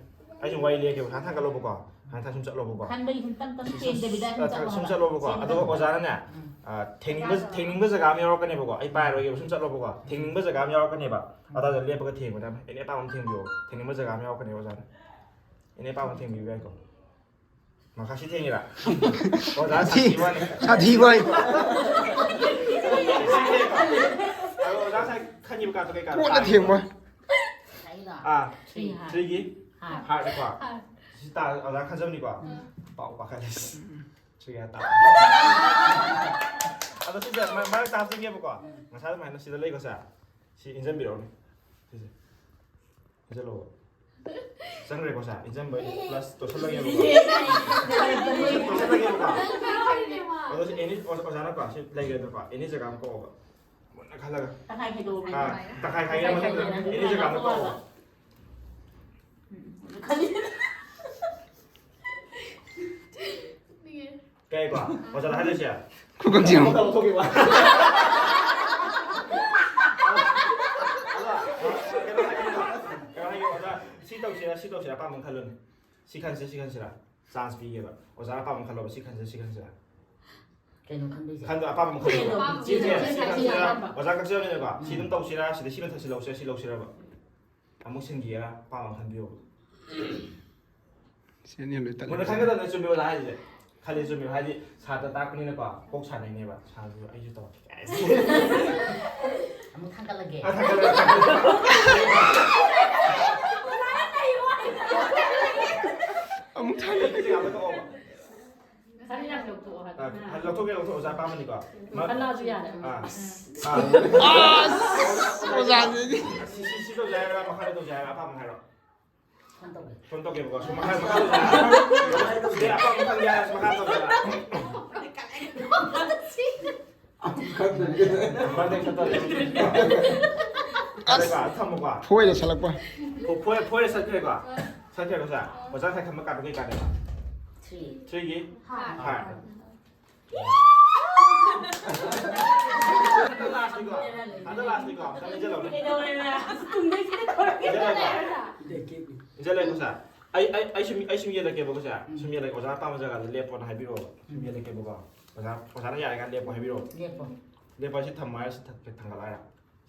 ꯑꯩ ꯁꯨꯝ ꯋꯥꯔꯤ ꯂꯤꯔꯛꯀꯦꯕ, ꯁꯨꯃꯥꯏꯅ ꯊꯥꯡꯒꯠꯂꯣꯕꯀꯣ꯫ ꯁꯨꯃꯥꯏꯅ ꯊꯥꯡ-, ꯁꯨꯝ ꯆꯠꯂꯣꯕꯀꯣ꯫ ꯈꯟꯕꯒꯤ ꯁꯨꯝ ꯇꯞ ꯇꯞꯅ ꯁꯤ ꯁꯨꯝ, ꯆꯦꯟꯗꯕꯤꯗ ꯁꯨꯝ ꯑ, ꯆꯠꯂꯣ ꯁꯨꯝ ꯍꯥꯏꯕ꯫ ꯆꯠꯂꯣꯕꯀꯣ꯫ ꯆꯦꯟꯗꯕꯤꯗ꯫ ꯑꯗꯨꯒ ꯑꯣꯖꯥꯅꯅꯦ, ꯎꯝ꯫ ꯑ, ꯊꯦꯡꯅꯤꯡꯕ, ꯊꯦꯡꯅꯤꯡꯕ ꯖꯒꯥ ꯑꯃ ꯌꯥꯎꯔꯛꯀꯅꯦꯕꯀꯣ꯫ ꯑꯩ ꯄꯥꯏꯔꯣꯏꯒꯦꯕ, ꯁꯨꯝ ꯆꯠꯂꯣꯕꯀꯣ꯫ ꯊꯦꯡꯅꯤꯡꯕ ꯖꯒꯥ ꯑꯃ ꯌꯥꯎꯔꯛꯀꯅꯦꯕ꯫ ꯑꯗꯥꯏꯗ ꯂꯦꯞꯄꯒ ꯊꯦꯡꯕꯅꯦ꯫ ꯑꯦꯅꯤ ꯑꯄꯥꯝꯕ ꯑꯃ ꯊꯦꯡꯕꯤꯌꯣ꯫ ꯊꯦꯡꯅꯤꯡꯕ ꯖꯒꯥ ꯑꯃ ꯌꯥꯎꯔꯛꯀꯅꯦꯕ ꯑꯣꯖꯥꯅ꯫ ꯑꯦꯅꯤ ꯑꯄꯥꯝꯕ ꯑꯃ ꯊꯦꯡꯕꯤꯌꯨ ꯌꯥꯏꯀꯣ꯫ ꯃꯈꯥ ꯁꯤ ꯊꯦꯡꯉꯤꯔꯥ? ꯑꯣꯖꯥ ꯁꯥꯊꯤ-, ꯁꯥꯊꯤꯕ ꯋꯥꯅꯤ꯫ ꯁꯥꯊꯤꯕ ꯋꯥꯅꯤ꯫ ꯑꯗꯣ ꯑꯣꯖꯥ ꯉꯁꯥꯏ ꯈꯟꯈꯤꯕ ꯀꯥꯟꯗ ꯀꯩ ꯀꯥꯟꯗ ꯀꯣꯟꯅ ꯊꯦꯡꯕ꯫ ꯉꯁꯥꯏꯒꯤꯗꯣ? ꯑꯥ, three heart꯫ Three ꯒꯤ heart꯫ Heart ꯅꯤꯀꯣ꯫ Heart꯫ ꯁꯤ ꯇꯥ-, ꯑꯣꯖꯥ ꯈꯟꯖꯕꯅꯤꯀꯣ꯫ ꯎꯝ꯫ ꯄꯥꯎ ꯄꯥꯈꯠꯂꯦ꯫ Three heart ꯇꯥ-, ꯑꯗꯣ ꯁꯤꯁꯦ ꯃ-, ꯃꯔꯛꯇ ꯍꯥꯞꯆꯤꯟꯒꯦꯕꯀꯣ꯫ ꯉꯁꯥꯏ ꯑꯗꯨꯃꯥꯏꯅ ꯁꯤꯗ ꯂꯩꯀꯣ ꯁꯦ꯫ ꯁꯤ ꯏꯟꯖꯟꯕꯤꯔꯛꯎꯅꯦ꯫ ꯁꯤꯁꯦ꯫ ꯏꯟꯖꯜꯂꯣ꯫ ꯆꯪꯈ꯭ꯔꯦꯀꯣ ꯁꯦ? ꯏꯟꯖꯟꯕ plus ꯇꯣꯠꯁꯜꯂꯒꯦꯕꯀꯣ꯫ ꯇꯣꯠꯁꯜꯂꯒꯦꯕꯀꯣ꯫ ꯑꯗꯣ ꯁꯤ ꯑꯦꯅꯤ ꯑꯣꯖꯥ-, ꯑꯣꯖꯥꯅꯀꯣ ꯁꯤ ꯂꯩꯒꯦꯗꯀꯣ ꯑꯦꯅꯤ ꯖꯒꯥ ꯑꯃ ꯀꯛꯑꯣꯕ꯫ ꯃꯨꯟꯅ ꯈꯜꯂꯒ꯫ ꯇꯪꯈꯥꯏ ꯈꯥꯏꯗꯣꯛꯑꯣ꯫ ꯑꯥ, ꯇꯪꯈꯥꯏ ꯈꯥꯏꯗꯣꯛꯑꯣ꯫ ꯇꯪꯈꯥꯏ ꯈꯥꯏꯗꯣꯛꯑꯣ꯫ ꯑꯦꯅꯤ ꯖꯒꯥ ꯑꯃ ꯀꯛꯑꯣꯕ꯫ ꯀꯩꯕ? ꯑꯣꯖꯥꯅ ꯍꯥꯏꯗꯣꯏꯁꯦ? ꯈꯨꯀꯪ ꯆꯤꯡꯉꯨ꯫ ꯑꯃꯨꯛꯇ ꯂꯧꯊꯣꯛꯈꯤꯕ꯫ ꯑꯗꯣ, ꯀꯩꯅꯣ ꯍꯥꯏꯒꯦ, ꯀꯩꯅꯣ ꯍꯥꯏꯒꯦ, ꯑꯣꯖꯥ, ꯁꯤ ꯇꯧꯁꯤꯔꯥ, ꯁꯤ ꯇꯧꯁꯤꯔꯥ, ꯑꯄꯥꯝꯕ ꯑꯃ ꯈꯜꯂꯨꯅꯦ꯫ ꯁꯤ ꯈꯟꯁꯤꯔꯥ, ꯁꯤ ꯈꯟꯁꯤꯔꯥ? Chance ꯄꯤꯒꯦꯕ꯫ ꯑꯣꯖꯥꯅ ꯑꯄꯥꯝꯕ ꯑꯃ ꯈꯜꯂꯣꯕ, ꯁꯤ ꯈꯟꯁꯤꯔꯥ, ꯁꯤ ꯈꯟꯁꯤꯔꯥ? ꯀꯩꯅꯣ ꯈꯟꯗꯣꯏꯁꯦ? ꯈꯟꯗꯣ, ꯑꯄꯥꯝꯕ ꯑꯃ ꯈꯜꯂꯣꯕ꯫ ꯀꯩꯅꯣ? ꯁꯤ, ꯁꯤ, ꯁꯤ ꯈꯟꯁꯤꯔꯥ? ꯑꯣꯖꯥ ꯀꯛꯆꯕꯅꯤꯅꯀꯣ, ꯁꯤ ꯑꯗꯨꯝ ꯇꯧꯁꯤꯔꯥ, ꯁꯤꯗ ꯁꯤ ꯃꯊꯛꯁꯤ ꯂꯧꯁꯤꯔꯥ, ꯁꯤ ꯂꯧꯁꯤꯔꯕ? ꯑꯃꯨꯛ ꯁꯤꯟꯈꯤꯒꯦꯔꯥ? ꯑꯄꯥꯝꯕ ꯑꯃ ꯈꯟꯕꯤꯌꯣꯕ꯫ ꯁꯤ ꯑꯅꯤ ꯂꯣꯏ ꯇꯠꯂꯦ꯫ ꯃꯨꯟꯅ ꯈꯟꯒꯗꯕꯅꯦ, ꯆꯨꯝꯃꯦ ꯑꯣꯖꯥ ꯍꯥꯏꯁꯦ꯫ ꯈꯜꯂꯦ, ꯆꯨꯝꯃꯦ꯫ ꯍꯥꯏꯗꯤ ꯁꯥꯇ꯭ꯔ ꯇꯥꯛꯄꯅꯤꯅꯀꯣ, ꯀꯣꯛ ꯁꯥꯟꯅꯩꯅꯦꯕ꯫ ꯁꯥꯔꯁꯨ ꯑꯩꯁꯨ ꯇꯧꯔꯛꯀꯦ ꯀꯥꯏꯅ꯫ ꯑꯃꯨꯛ ꯊꯥꯡꯒꯠꯂꯒꯦ꯫ ꯑ, ꯊꯥꯡꯒꯠꯂꯦ, ꯊꯥꯡꯒꯠꯂꯦ꯫ ꯑꯃꯨꯛ ꯊꯥꯡꯒꯠꯂꯦ꯫ ꯁꯤ ꯌꯥꯝꯅ ꯇꯧꯑꯣꯕ꯫ ꯁꯥꯔꯤ ꯌꯥꯝ ꯂꯧꯊꯣꯛꯑꯣ ꯍꯥꯏꯕ꯫ ꯑ, ꯂꯧꯊꯣꯛꯀꯦ, ꯂꯧꯊꯣꯛꯑꯣ, ꯑꯣꯖꯥ ꯑꯄꯥꯝꯕꯅꯤꯀꯣ꯫ ꯃ-, ꯈꯜꯂꯛꯑꯁꯨ ꯌꯥꯔꯦ꯫ ꯑꯥ꯫ ꯑꯥ꯫ ꯑꯁ! ꯑꯣꯖꯥꯁꯤꯗꯤ꯫ ꯁꯤ, ꯁꯤ, ꯁꯤ ꯇꯧꯖꯦ ꯍꯥꯏꯔꯣ, ꯃꯈꯥꯗ ꯇꯧꯖꯦ ꯍꯥꯏꯔꯣ, ꯑꯄꯥꯝꯕ ꯍꯥꯏꯔꯣ꯫ ꯐꯣꯟ ꯇꯧꯒꯦ꯫ ꯐꯣꯟ ꯇꯧꯒꯦꯕꯀꯣ꯫ ꯁꯨꯝ ꯃꯈꯥ, ꯃꯈꯥ ꯇꯧꯖꯦ ꯍꯥꯏꯔꯣ꯫ ꯁꯤꯗꯤ ꯑꯄꯥꯝꯕ ꯈꯟꯒꯦ ꯍꯥꯏꯔꯣ, ꯁꯨꯝ ꯃꯈꯥ ꯇꯧꯖꯦ ꯍꯥꯏꯔꯣ꯫ ꯈꯟꯗꯣꯏꯅꯦ꯫ ꯕꯥꯔꯗꯦ ꯈꯟꯗꯣꯏꯅꯦ꯫ ꯑꯁ! ꯊꯝꯃꯨꯀꯣ꯫ ꯐꯣꯏꯔ ꯁꯠꯂꯛꯄ꯫ ꯐꯣ-, ꯐꯣꯏ-, ꯐꯣꯏꯔ ꯁꯠꯈ꯭ꯔꯦꯀꯣ꯫ ꯁꯠꯈ꯭ꯔꯦꯀꯣ, ꯁꯥꯔ? ꯑꯣꯖꯥ ꯉꯁꯥꯏ ꯈꯟꯕ ꯀꯥꯔꯠꯇꯣ ꯀꯩ ꯀꯥꯔꯠꯅꯦꯕ? Three꯫ Three ꯒꯤ? Heart꯫ Heart꯫ ꯍꯟꯗꯛ ꯂꯥꯁꯅꯤꯀꯣ? ꯍꯟꯗꯛ ꯂꯥꯁꯅꯤꯀꯣ? ꯈꯤꯇꯪ ꯏꯟꯖꯜꯂꯧꯅꯦ꯫ ꯀꯩꯗꯧꯔꯦꯅ? ꯇꯨꯡꯗꯩꯁꯤꯗ ꯊꯣꯔꯛꯀꯦ꯫ ꯏꯟꯖꯜꯂꯧꯀꯣ? ꯏꯟꯖꯜꯂꯧꯀꯣ, ꯁꯥꯔ? ꯑꯩ, ꯑꯩ, ꯑꯩ ꯁꯨꯝ, ꯑꯩ ꯁꯨꯝ ꯌꯦꯜꯂꯛꯀꯦꯕꯀꯣ, ꯁꯥꯔ? ꯁꯨꯝ ꯌꯦꯜꯂꯛꯀꯦ꯫ ꯑꯣꯖꯥ ꯑꯄꯥꯝꯕ ꯖꯒꯥꯗ ꯂꯦꯞꯄꯣꯅ ꯍꯥꯏꯕꯤꯔꯛꯑꯣꯕ꯫ ꯁꯨꯝ ꯌꯦꯜꯂꯛꯀꯦꯕꯀꯣ꯫ ꯑꯣꯖꯥ, ꯑꯣꯖꯥꯅ ꯌꯥꯔꯦ ꯀꯥꯟꯗ ꯂꯦꯞꯄꯣ ꯍꯥꯏꯕꯤꯔꯛꯑꯣ꯫ ꯂꯦꯞꯄꯣ꯫ ꯂꯦꯞꯄꯣ ꯍꯥꯏꯁꯤ ꯊꯝꯃꯣ ꯍꯥꯏꯔ ꯁꯤ ꯊ-, ꯊꯥꯡꯒꯠꯂꯣ ꯍꯥꯏꯔ?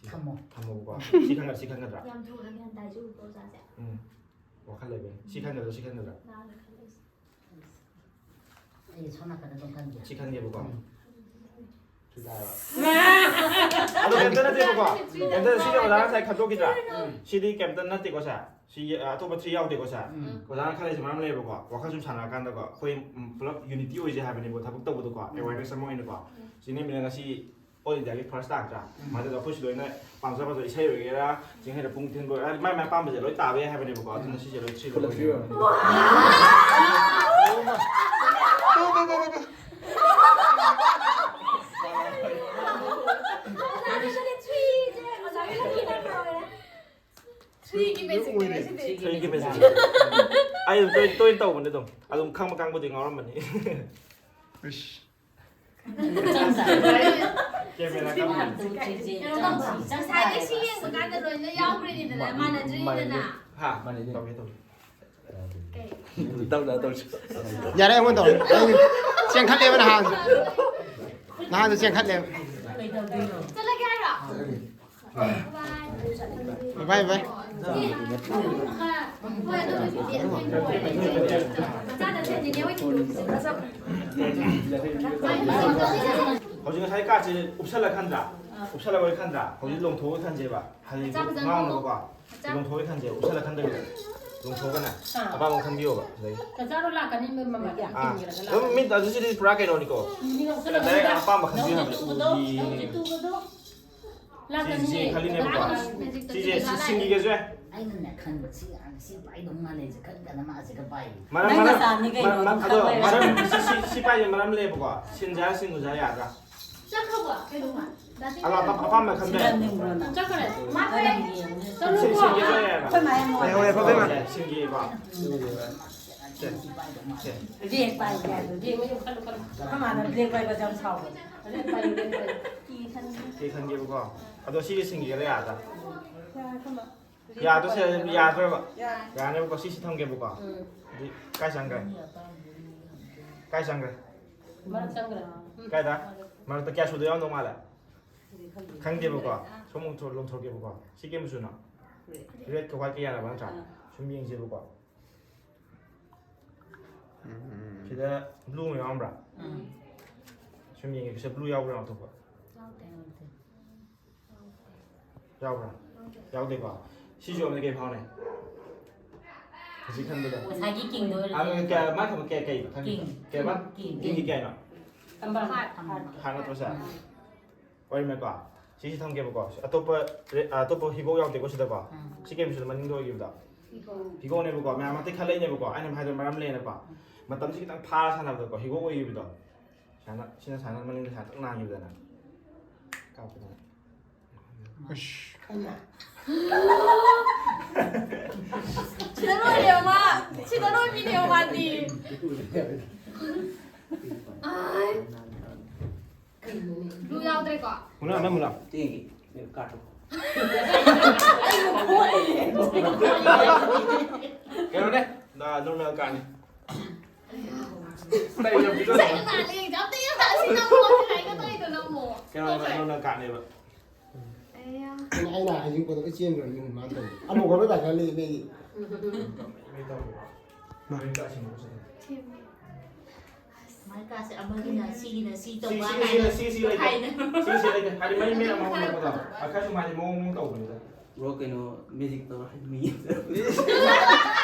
ꯁꯤ ꯊꯝꯃꯣ꯫ ꯊꯝꯃꯣꯕꯀꯣ꯫ ꯁꯤ ꯈꯟꯒꯗ꯭ꯔꯥ, ꯁꯤ ꯈꯟꯒꯗ꯭ꯔꯥ? ꯌꯥꯝ ꯊꯨꯅ ꯒ꯭ꯌꯥꯟ ꯇꯥꯏꯁꯦ ꯎꯕ꯭ꯔꯣ ꯑꯣꯖꯥꯁꯦ? ꯎꯝ꯫ ꯋꯥꯈꯜ ꯂꯩꯕꯩ꯫ ꯁꯤ ꯈꯟꯒꯗ꯭ꯔꯥ, ꯁꯤ ꯈꯟꯒꯗ꯭ꯔꯥ? ꯂꯥꯜꯂꯦ ꯈꯜꯂꯦ ꯑꯩꯁꯦ꯫ ꯑꯩ ꯁꯣꯝ ꯅꯥꯀꯟꯗ ꯑꯗꯨꯝ ꯈꯟꯒꯦ꯫ ꯁꯤ ꯈꯟꯒꯦꯕꯀꯣ꯫ ꯎꯝ꯫ ꯁꯤ ꯇꯥꯔꯦꯕ꯫ ꯑꯗꯣ ꯀꯩꯝꯇ ꯅꯠꯇꯦꯕꯀꯣ꯫ ꯀꯩꯝꯇ, ꯁꯤꯗꯤ ꯑꯣꯖꯥꯅ ꯉꯁꯥꯏ ꯈꯟꯗꯣꯛꯈꯤꯗ꯭ꯔꯥ? ꯎꯝ꯫ ꯁꯤꯗꯤ ꯀꯩꯝꯇ ꯅꯠꯇꯦꯀꯣ, ꯁꯥꯔ꯫ ꯁꯤ, ꯑ, ꯑꯇꯣꯞꯄ three ꯌꯥꯎꯗꯦꯀꯣ, ꯁꯥꯔ꯫ ꯎꯝ꯫ ꯑꯣꯖꯥꯅ ꯈꯜꯂꯤꯁꯦ ꯃꯔꯝ ꯂꯩꯌꯦꯕꯀꯣ꯫ ꯋꯥꯈꯜ ꯁꯨꯝ ꯁꯥꯟꯅꯔꯀꯥꯟꯗꯀꯣ꯫ ꯑꯩꯈꯣꯏ, ꯎꯝ, ꯄꯨꯂꯞ unity ꯑꯣꯏꯁꯦ ꯍꯥꯏꯕꯅꯦꯕ, ꯊꯕꯛ ꯇꯧꯕꯗꯀꯣ꯫ ꯎꯝ꯫ Awareness ꯑꯃ ꯑꯣꯏꯅꯀꯣ꯫ ꯎꯝ꯫ ꯁꯤ ꯅꯦꯝꯕꯅ ꯉꯁꯤ All Indiaꯒꯤ first ꯇꯥꯔꯛꯇ꯭ꯔꯥ? ꯎꯝ꯫ ꯃꯗꯨꯗ ꯑꯩꯈꯣꯏ ꯁꯤ ꯂꯣꯏꯅ ꯄꯥꯝꯖ ꯄꯥꯝꯖꯕ ꯏꯁꯩ ꯑꯣꯏꯒꯦꯔꯥ, ꯆꯤꯡꯈꯩꯗ ꯄꯨꯡ ꯊꯤꯟꯕ ꯑꯣꯏꯒꯦꯔꯥ, ꯃꯥꯏ ꯃꯥꯏ ꯑꯄꯥꯝꯕꯁꯦ ꯂꯣꯏ ꯇꯥꯕ ꯌꯥꯏ ꯍꯥꯏꯕꯅꯦꯕꯀꯣ꯫ ꯑꯗꯨꯅ ꯁꯤꯁꯦ ꯂꯣꯏ three ꯄꯨꯂꯞ three ꯑꯣꯏꯔꯝꯅꯤ꯫ ꯑꯣꯖꯥꯒꯤ threeꯁꯦ ꯑꯣꯖꯥꯒꯤ lucky number ꯑꯣꯏꯔꯦ꯫ ꯁꯤꯒꯤ ꯃꯦꯖꯤꯛꯅꯦ ꯁꯤꯗꯤ꯫ ꯁꯤꯒꯤ ꯃꯦꯖꯤꯛ꯫ ꯑꯩ ꯑꯗꯨꯝ ꯇꯣꯏ ꯇꯣꯏꯅ ꯇꯧꯕꯅꯦ ꯑꯗꯨꯝ꯫ ꯑꯗꯨꯝ ꯈꯪꯕ ꯀꯥꯡꯕꯨꯗꯤ ꯉꯥꯎꯔꯝꯃꯅꯤ꯫ ꯏꯁ꯫ ꯉꯁꯥꯏꯗꯩ ꯁꯤ ꯌꯦꯡꯕ ꯀꯥꯟꯗ ꯂꯣꯏꯅ ꯌꯥꯎꯈ꯭ꯔꯤꯅꯤꯗꯅ, ꯃꯥꯟꯅꯗ꯭ꯔꯤꯅꯤꯗꯅ꯫ ꯍꯥ? ꯃꯥꯟꯅꯗꯦ꯫ ꯇꯧꯒꯦ ꯇꯧꯒꯦ꯫ ꯀꯩ? ꯇꯧꯗ ꯇꯧꯁꯤ꯫ ꯌꯥꯔꯦ ꯑꯩꯉꯣꯟꯗ ꯇꯧꯔꯣ꯫ ꯑꯩ ꯆꯦꯟꯈꯠꯂꯦꯕ ꯅꯍꯥꯟ꯫ ꯅꯍꯥꯟꯗꯣ ꯆꯦꯟꯈꯠꯂꯦꯕ꯫ ꯆꯠꯂꯒꯦ ꯍꯥꯏꯔꯣ? ꯕꯥꯏ ꯕꯥꯏ꯫ ꯍꯧꯖꯤꯛ ꯉꯁꯥꯏ ꯀꯥꯔꯠꯁꯦ ꯎꯞꯁꯜꯂ ꯈꯟꯗ꯭ꯔꯥ? ꯎꯞꯁꯜꯂꯒ ꯈꯟꯗ꯭ꯔꯥ? ꯍꯧꯖꯤꯛ ꯂꯣꯡꯊꯣꯛꯑꯒ ꯈꯟꯁꯦꯕ꯫ ꯍꯌꯦꯡ ꯃꯆꯥ ꯐꯖꯅ ꯉꯥꯡꯅꯕꯀꯣ꯫ ꯃꯆꯥ꯫ ꯂꯣꯡꯊꯣꯛꯑꯒ ꯈꯟꯁꯦꯕ꯫ ꯎꯞꯁꯜꯂ ꯈꯟꯗꯕꯤꯗ꯫ ꯂꯣꯡꯊꯣꯛꯑꯒꯅꯦ꯫ ꯑꯥ꯫ ꯑꯄꯥꯝꯕ ꯑꯃ ꯈꯟꯕꯤꯌꯣꯕ꯫ ꯁꯤꯗꯩ꯫ ꯆꯥꯔꯣ ꯂꯥꯛꯀꯅꯤ ꯃꯃꯥ꯫ ꯑꯥ꯫ ꯑꯗꯨꯝ ꯃꯤꯠ ꯑꯗꯨ ꯁꯤꯗꯤ ꯄꯨꯔꯥ ꯀꯩꯅꯣꯅꯤꯀꯣ꯫ ꯎꯝ, ꯃꯤꯅ ꯎꯞꯁꯜꯂꯒ ꯗꯥꯏꯔꯦꯛ ꯑꯄꯥꯝꯕ ꯈꯟꯕꯤꯌꯣ ꯍꯥꯏꯕꯅꯦ꯫ ꯎꯒꯤ꯫ ꯁꯤꯁꯦ ꯈꯜꯂꯤꯅꯦꯕꯀꯣ꯫ ꯁꯤꯁꯦ ꯁꯤꯡꯒꯦꯁꯨ ꯌꯥꯏ꯫ ꯑꯩꯅꯅꯦ ꯈꯟꯕ ꯁꯤ ꯌꯥꯝ ꯁꯤ ꯄꯥꯏꯗꯧ ꯃꯥꯜꯂꯦ ꯁꯦ ꯈꯟꯗꯅ ꯃꯥꯁꯦꯒ ꯄꯥꯏ꯫ ꯃꯔꯝ, ꯅꯪ ꯃꯔꯝ, ꯅꯆꯥꯅꯤ ꯀꯩꯅꯣ, ꯃꯔꯝ, ꯑꯗꯨꯝ ꯑꯗꯣ ꯈꯜꯂꯣ꯫ ꯃꯔꯝ ꯁꯤ, ꯁꯤ, ꯁꯤ ꯄꯥꯏꯁꯦ ꯃꯔꯝ ꯂꯩꯌꯦꯕꯀꯣ꯫ ꯁꯤꯟꯁꯦ ꯍꯥꯏꯔ ꯁꯤꯟꯒꯨꯁꯦ ꯍꯥꯏꯔ ꯌꯥꯗ꯭ꯔꯥ? ꯆꯠꯈ꯭ꯔꯕꯣ? ꯀꯩꯗꯧꯉ? ꯑꯗꯣ ꯑꯄꯥꯝ-, ꯑꯄꯥꯝꯕ ꯈꯟꯕ ꯌꯥꯏ꯫ ꯁꯤꯟꯍꯟꯅꯤꯡꯕ꯭ꯔꯣ ꯅꯪ? ꯆꯠꯈ꯭ꯔꯦ꯫ ꯃꯥ ꯀꯔꯤ? ꯁꯤ, ꯆꯠꯂꯨꯀꯣ꯫ ꯁꯤꯟꯒꯦꯁꯨ ꯌꯥꯏꯌꯦꯕ꯫ ꯑꯩꯈꯣꯏ ꯃꯥ ꯌꯥꯝ ꯅꯨꯡꯉꯥꯏ꯫ ꯂꯩꯍꯧꯔꯦ, ꯐꯝꯕ ꯏꯃꯥ꯫ ꯁꯤꯟꯒꯦꯕ꯫ ꯁꯦ, ꯁꯦ꯫ ꯕ꯭ꯂꯦꯛ ꯄꯥꯏꯒꯦ ꯍꯥꯏꯕ꯫ ꯕ꯭ꯂꯦꯛ ꯃꯌꯨꯝ ꯈꯜꯂꯨ, ꯈꯜꯂꯨ꯫ ꯑꯩꯈꯣꯏ ꯃꯥꯅ ꯕ꯭ꯂꯦꯛ ꯄꯥꯏꯕꯁꯦ ꯌꯥꯝ ꯁꯥꯎꯕꯅꯦ꯫ Black ꯄꯥꯏꯌꯨ, black ꯄꯥꯏꯌꯨ꯫ ꯀꯤ ꯈꯟꯒꯦ꯫ ꯀꯤ ꯈꯟꯒꯦꯕꯀꯣ꯫ ꯑꯗꯣ ꯁꯤꯒꯤ ꯁꯤꯡꯒꯦꯔ ꯌꯥꯗ꯭ꯔꯥ? ꯌꯥꯔꯦ, ꯑꯩꯈꯣꯏ ꯃꯥ꯫ ꯌꯥꯗꯣꯏꯁꯦ ꯌꯥꯗ꯭ꯔꯕ? ꯌꯥꯔꯦ꯫ ꯌꯥꯅꯦꯕꯀꯣ, ꯁꯤꯁꯤ ꯊꯝꯒꯦꯕꯀꯣ꯫ ꯎꯝ꯫ ꯑꯗꯨꯗꯤ ꯀꯥꯏ ꯆꯪꯈ꯭ꯔꯦ? ꯀꯥꯏ ꯆꯪꯈ꯭ꯔꯦ? ꯃꯔꯛ ꯆꯪꯈ꯭ꯔꯦ꯫ ꯎꯝ꯫ ꯀꯥꯏꯗ? ꯃꯔꯛꯇ ꯀꯌꯥ ꯁꯨꯗ ꯌꯥꯎꯔꯝꯗꯧ ꯃꯥꯜꯂꯦ? ꯈꯪꯗꯦꯕꯀꯣ꯫ ꯁꯣꯝ ꯂꯣꯡꯊꯣꯛ-, ꯂꯣꯡꯊꯣꯛꯀꯦꯕꯀꯣ꯫ ꯁꯤ ꯀꯩ ꯃꯆꯨꯅꯣ? ꯔꯦꯗꯀ ꯋꯥꯏꯠꯀ ꯌꯥꯅꯕ ꯅꯠꯇ꯭ꯔꯥ? ꯑꯥ꯫ ꯁꯨꯝ ꯌꯦꯡꯁꯦꯕꯀꯣ꯫ ꯎꯝ꯫ ꯁꯤꯗ ꯕ꯭ꯂꯨ ꯑꯃ ꯌꯥꯎꯔꯝꯕ꯭ꯔꯥ? ꯎꯝ꯫ ꯁꯨꯝ ꯌꯦꯡꯒꯦ꯫ ꯁꯤꯗ ꯕ꯭ꯂꯨ ꯌꯥꯎꯕ꯭ꯔꯥ ꯂꯧꯊꯣꯛꯄ? ꯌꯥꯎꯗꯦ꯫ ꯌꯥꯎꯕ꯭ꯔꯥ? ꯌꯥꯎꯗꯦꯀꯣ? ꯁꯤꯁꯨ ꯑꯃꯅ ꯀꯩ ꯐꯥꯎꯅꯤ? ꯍꯧꯖꯤꯛ ꯈꯟꯕꯗ꯫ ꯉꯁꯥꯏꯒꯤ ꯀꯤꯡꯗꯣ ꯑꯣꯏꯔꯗꯤ꯫ ꯑꯥ, ꯀꯌꯥ, ꯃꯥꯏ ꯈꯟꯕ ꯀꯌꯥ, ꯀꯩ? ꯈꯟꯕ? ꯀꯤꯡ꯫ ꯀꯌꯥꯕ? ꯀꯤꯡ꯫ ꯀꯤꯡꯒꯤ ꯀꯌꯥꯅꯣ? ꯊꯝꯕꯥꯜ꯫ ꯍꯥꯔꯠ ꯅꯠꯇ꯭ꯔꯣ ꯁꯦ? ꯎꯝ꯫ ꯑꯣꯏꯔꯝꯃꯦꯀꯣ? ꯁꯤꯁꯤ ꯊꯝꯒꯦꯕꯀꯣ꯫ ꯑꯇꯣꯞꯄ ꯔꯦ-, ꯑꯇꯣꯞꯄ ꯍꯤꯒꯣꯛ ꯌꯥꯎꯗꯦꯀꯣ ꯁꯤꯗꯀꯣ? ꯎꯝ꯫ ꯁꯤ ꯀꯩ ꯃꯆꯨꯗ ꯃꯅꯤꯡꯗ ꯑꯣꯏꯈꯤꯕꯗꯣ? ꯍꯤꯒꯣꯛ꯫ ꯍꯤꯒꯣꯛꯅꯦꯕꯀꯣ꯫ ꯃꯌꯥꯝ ꯑꯇꯩ ꯈꯜꯂꯛꯏꯅꯦꯕꯀꯣ꯫ ꯑꯩꯅ ꯍꯥꯏꯗꯣ ꯃꯔꯝ ꯂꯩꯌꯦꯅꯀꯣ꯫ ꯃꯇꯝꯁꯤ ꯈꯤꯇꯪ ꯐꯥꯔ ꯁꯥꯟꯅꯕꯗꯀꯣ꯫ ꯍꯤꯒꯣꯛ ꯑꯣꯏꯈꯤꯕꯗꯣ꯫ ꯁꯨꯃꯥꯏꯅ, ꯁꯤꯅ ꯁꯨꯃꯥꯏꯅ ꯃꯅꯤꯡꯗ ꯁꯨꯃꯥꯏꯅ ꯇꯛ ꯅꯥꯈꯤꯕꯗꯅ꯫ ꯀꯥꯞꯄꯗꯅ꯫ ꯑꯁ꯫ ꯁꯤꯗ ꯂꯣꯏꯔꯦꯕ ꯃꯥ꯫ ꯁꯤꯗ ꯂꯣꯏꯕꯤꯅꯦꯕ ꯃꯥꯗꯤ꯫ ꯑꯥꯏ꯫ ꯕ꯭ꯂꯨ ꯌꯥꯎꯗ꯭ꯔꯦꯀꯣ? ꯃꯨꯂꯥ, ꯅꯪ ꯃꯨꯂꯥ꯫ ꯀꯩꯅꯣꯅꯦ, ꯅ-, ꯅꯣꯔꯃꯦꯜ ꯀꯥꯔꯅꯤ꯫ ꯂꯩ, ꯌꯥꯝ ꯄꯤꯖꯧ꯫ ꯉꯁꯥꯏ ꯀꯅꯥꯅ ꯌꯦꯡꯗꯦ? ꯑꯝꯇ ꯌꯦꯡꯗ, ꯑꯁꯤ ꯅꯪ ꯃꯉꯣꯟꯗ ꯍꯥꯏꯒꯗꯧꯔꯤꯗꯣ ꯅꯪꯕꯨ꯫ ꯀꯩꯅꯣꯅꯦ, ꯅꯣꯔꯃꯦꯜ ꯀꯥꯔꯅꯦꯕ꯫ ꯑꯩꯅ, ꯑꯩꯅ ꯍꯥꯏꯖꯤꯟꯕꯗꯣ ꯂꯣꯏ ꯆꯦꯟꯈ꯭ꯔꯕꯅꯤ, ꯃꯥꯅ ꯇꯧꯔꯤ꯫ ꯑꯃꯨꯛ ꯍꯧꯔꯣ ꯗꯥ ꯈꯔ ꯂꯩ, ꯂꯩ꯫ ꯃꯥꯏ ꯀꯥꯁꯦ ꯑꯃꯒꯤꯅ ꯁꯤꯒꯤꯅ ꯁꯤ ꯁꯤ, ꯇꯧꯕ ꯁꯤ, ꯁꯤ, ꯍꯥꯏꯅ ꯁꯤ, ꯁꯤ ꯂꯩꯇꯦ꯫ ꯍꯥꯏꯅ꯫ ꯁꯤ, ꯁꯤ ꯂꯩꯇꯦ꯫ ꯍꯥꯏꯗꯤ ꯃꯔꯤ ꯃꯔꯤ ꯑꯃ ꯑꯃ ꯍꯣꯡꯕꯗꯣ꯫ ꯑ, ꯈꯔꯁꯨ ꯃꯥꯗꯤ ꯃꯑꯣꯡ ꯃꯑꯣꯡ ꯇꯧꯕꯅꯤꯗ꯫ ꯕ꯭ꯔꯣ, ꯀꯩꯅꯣ, ꯃꯦꯖꯤꯛ ꯇꯧꯔ ꯍꯥꯏꯗꯤ ꯃꯤ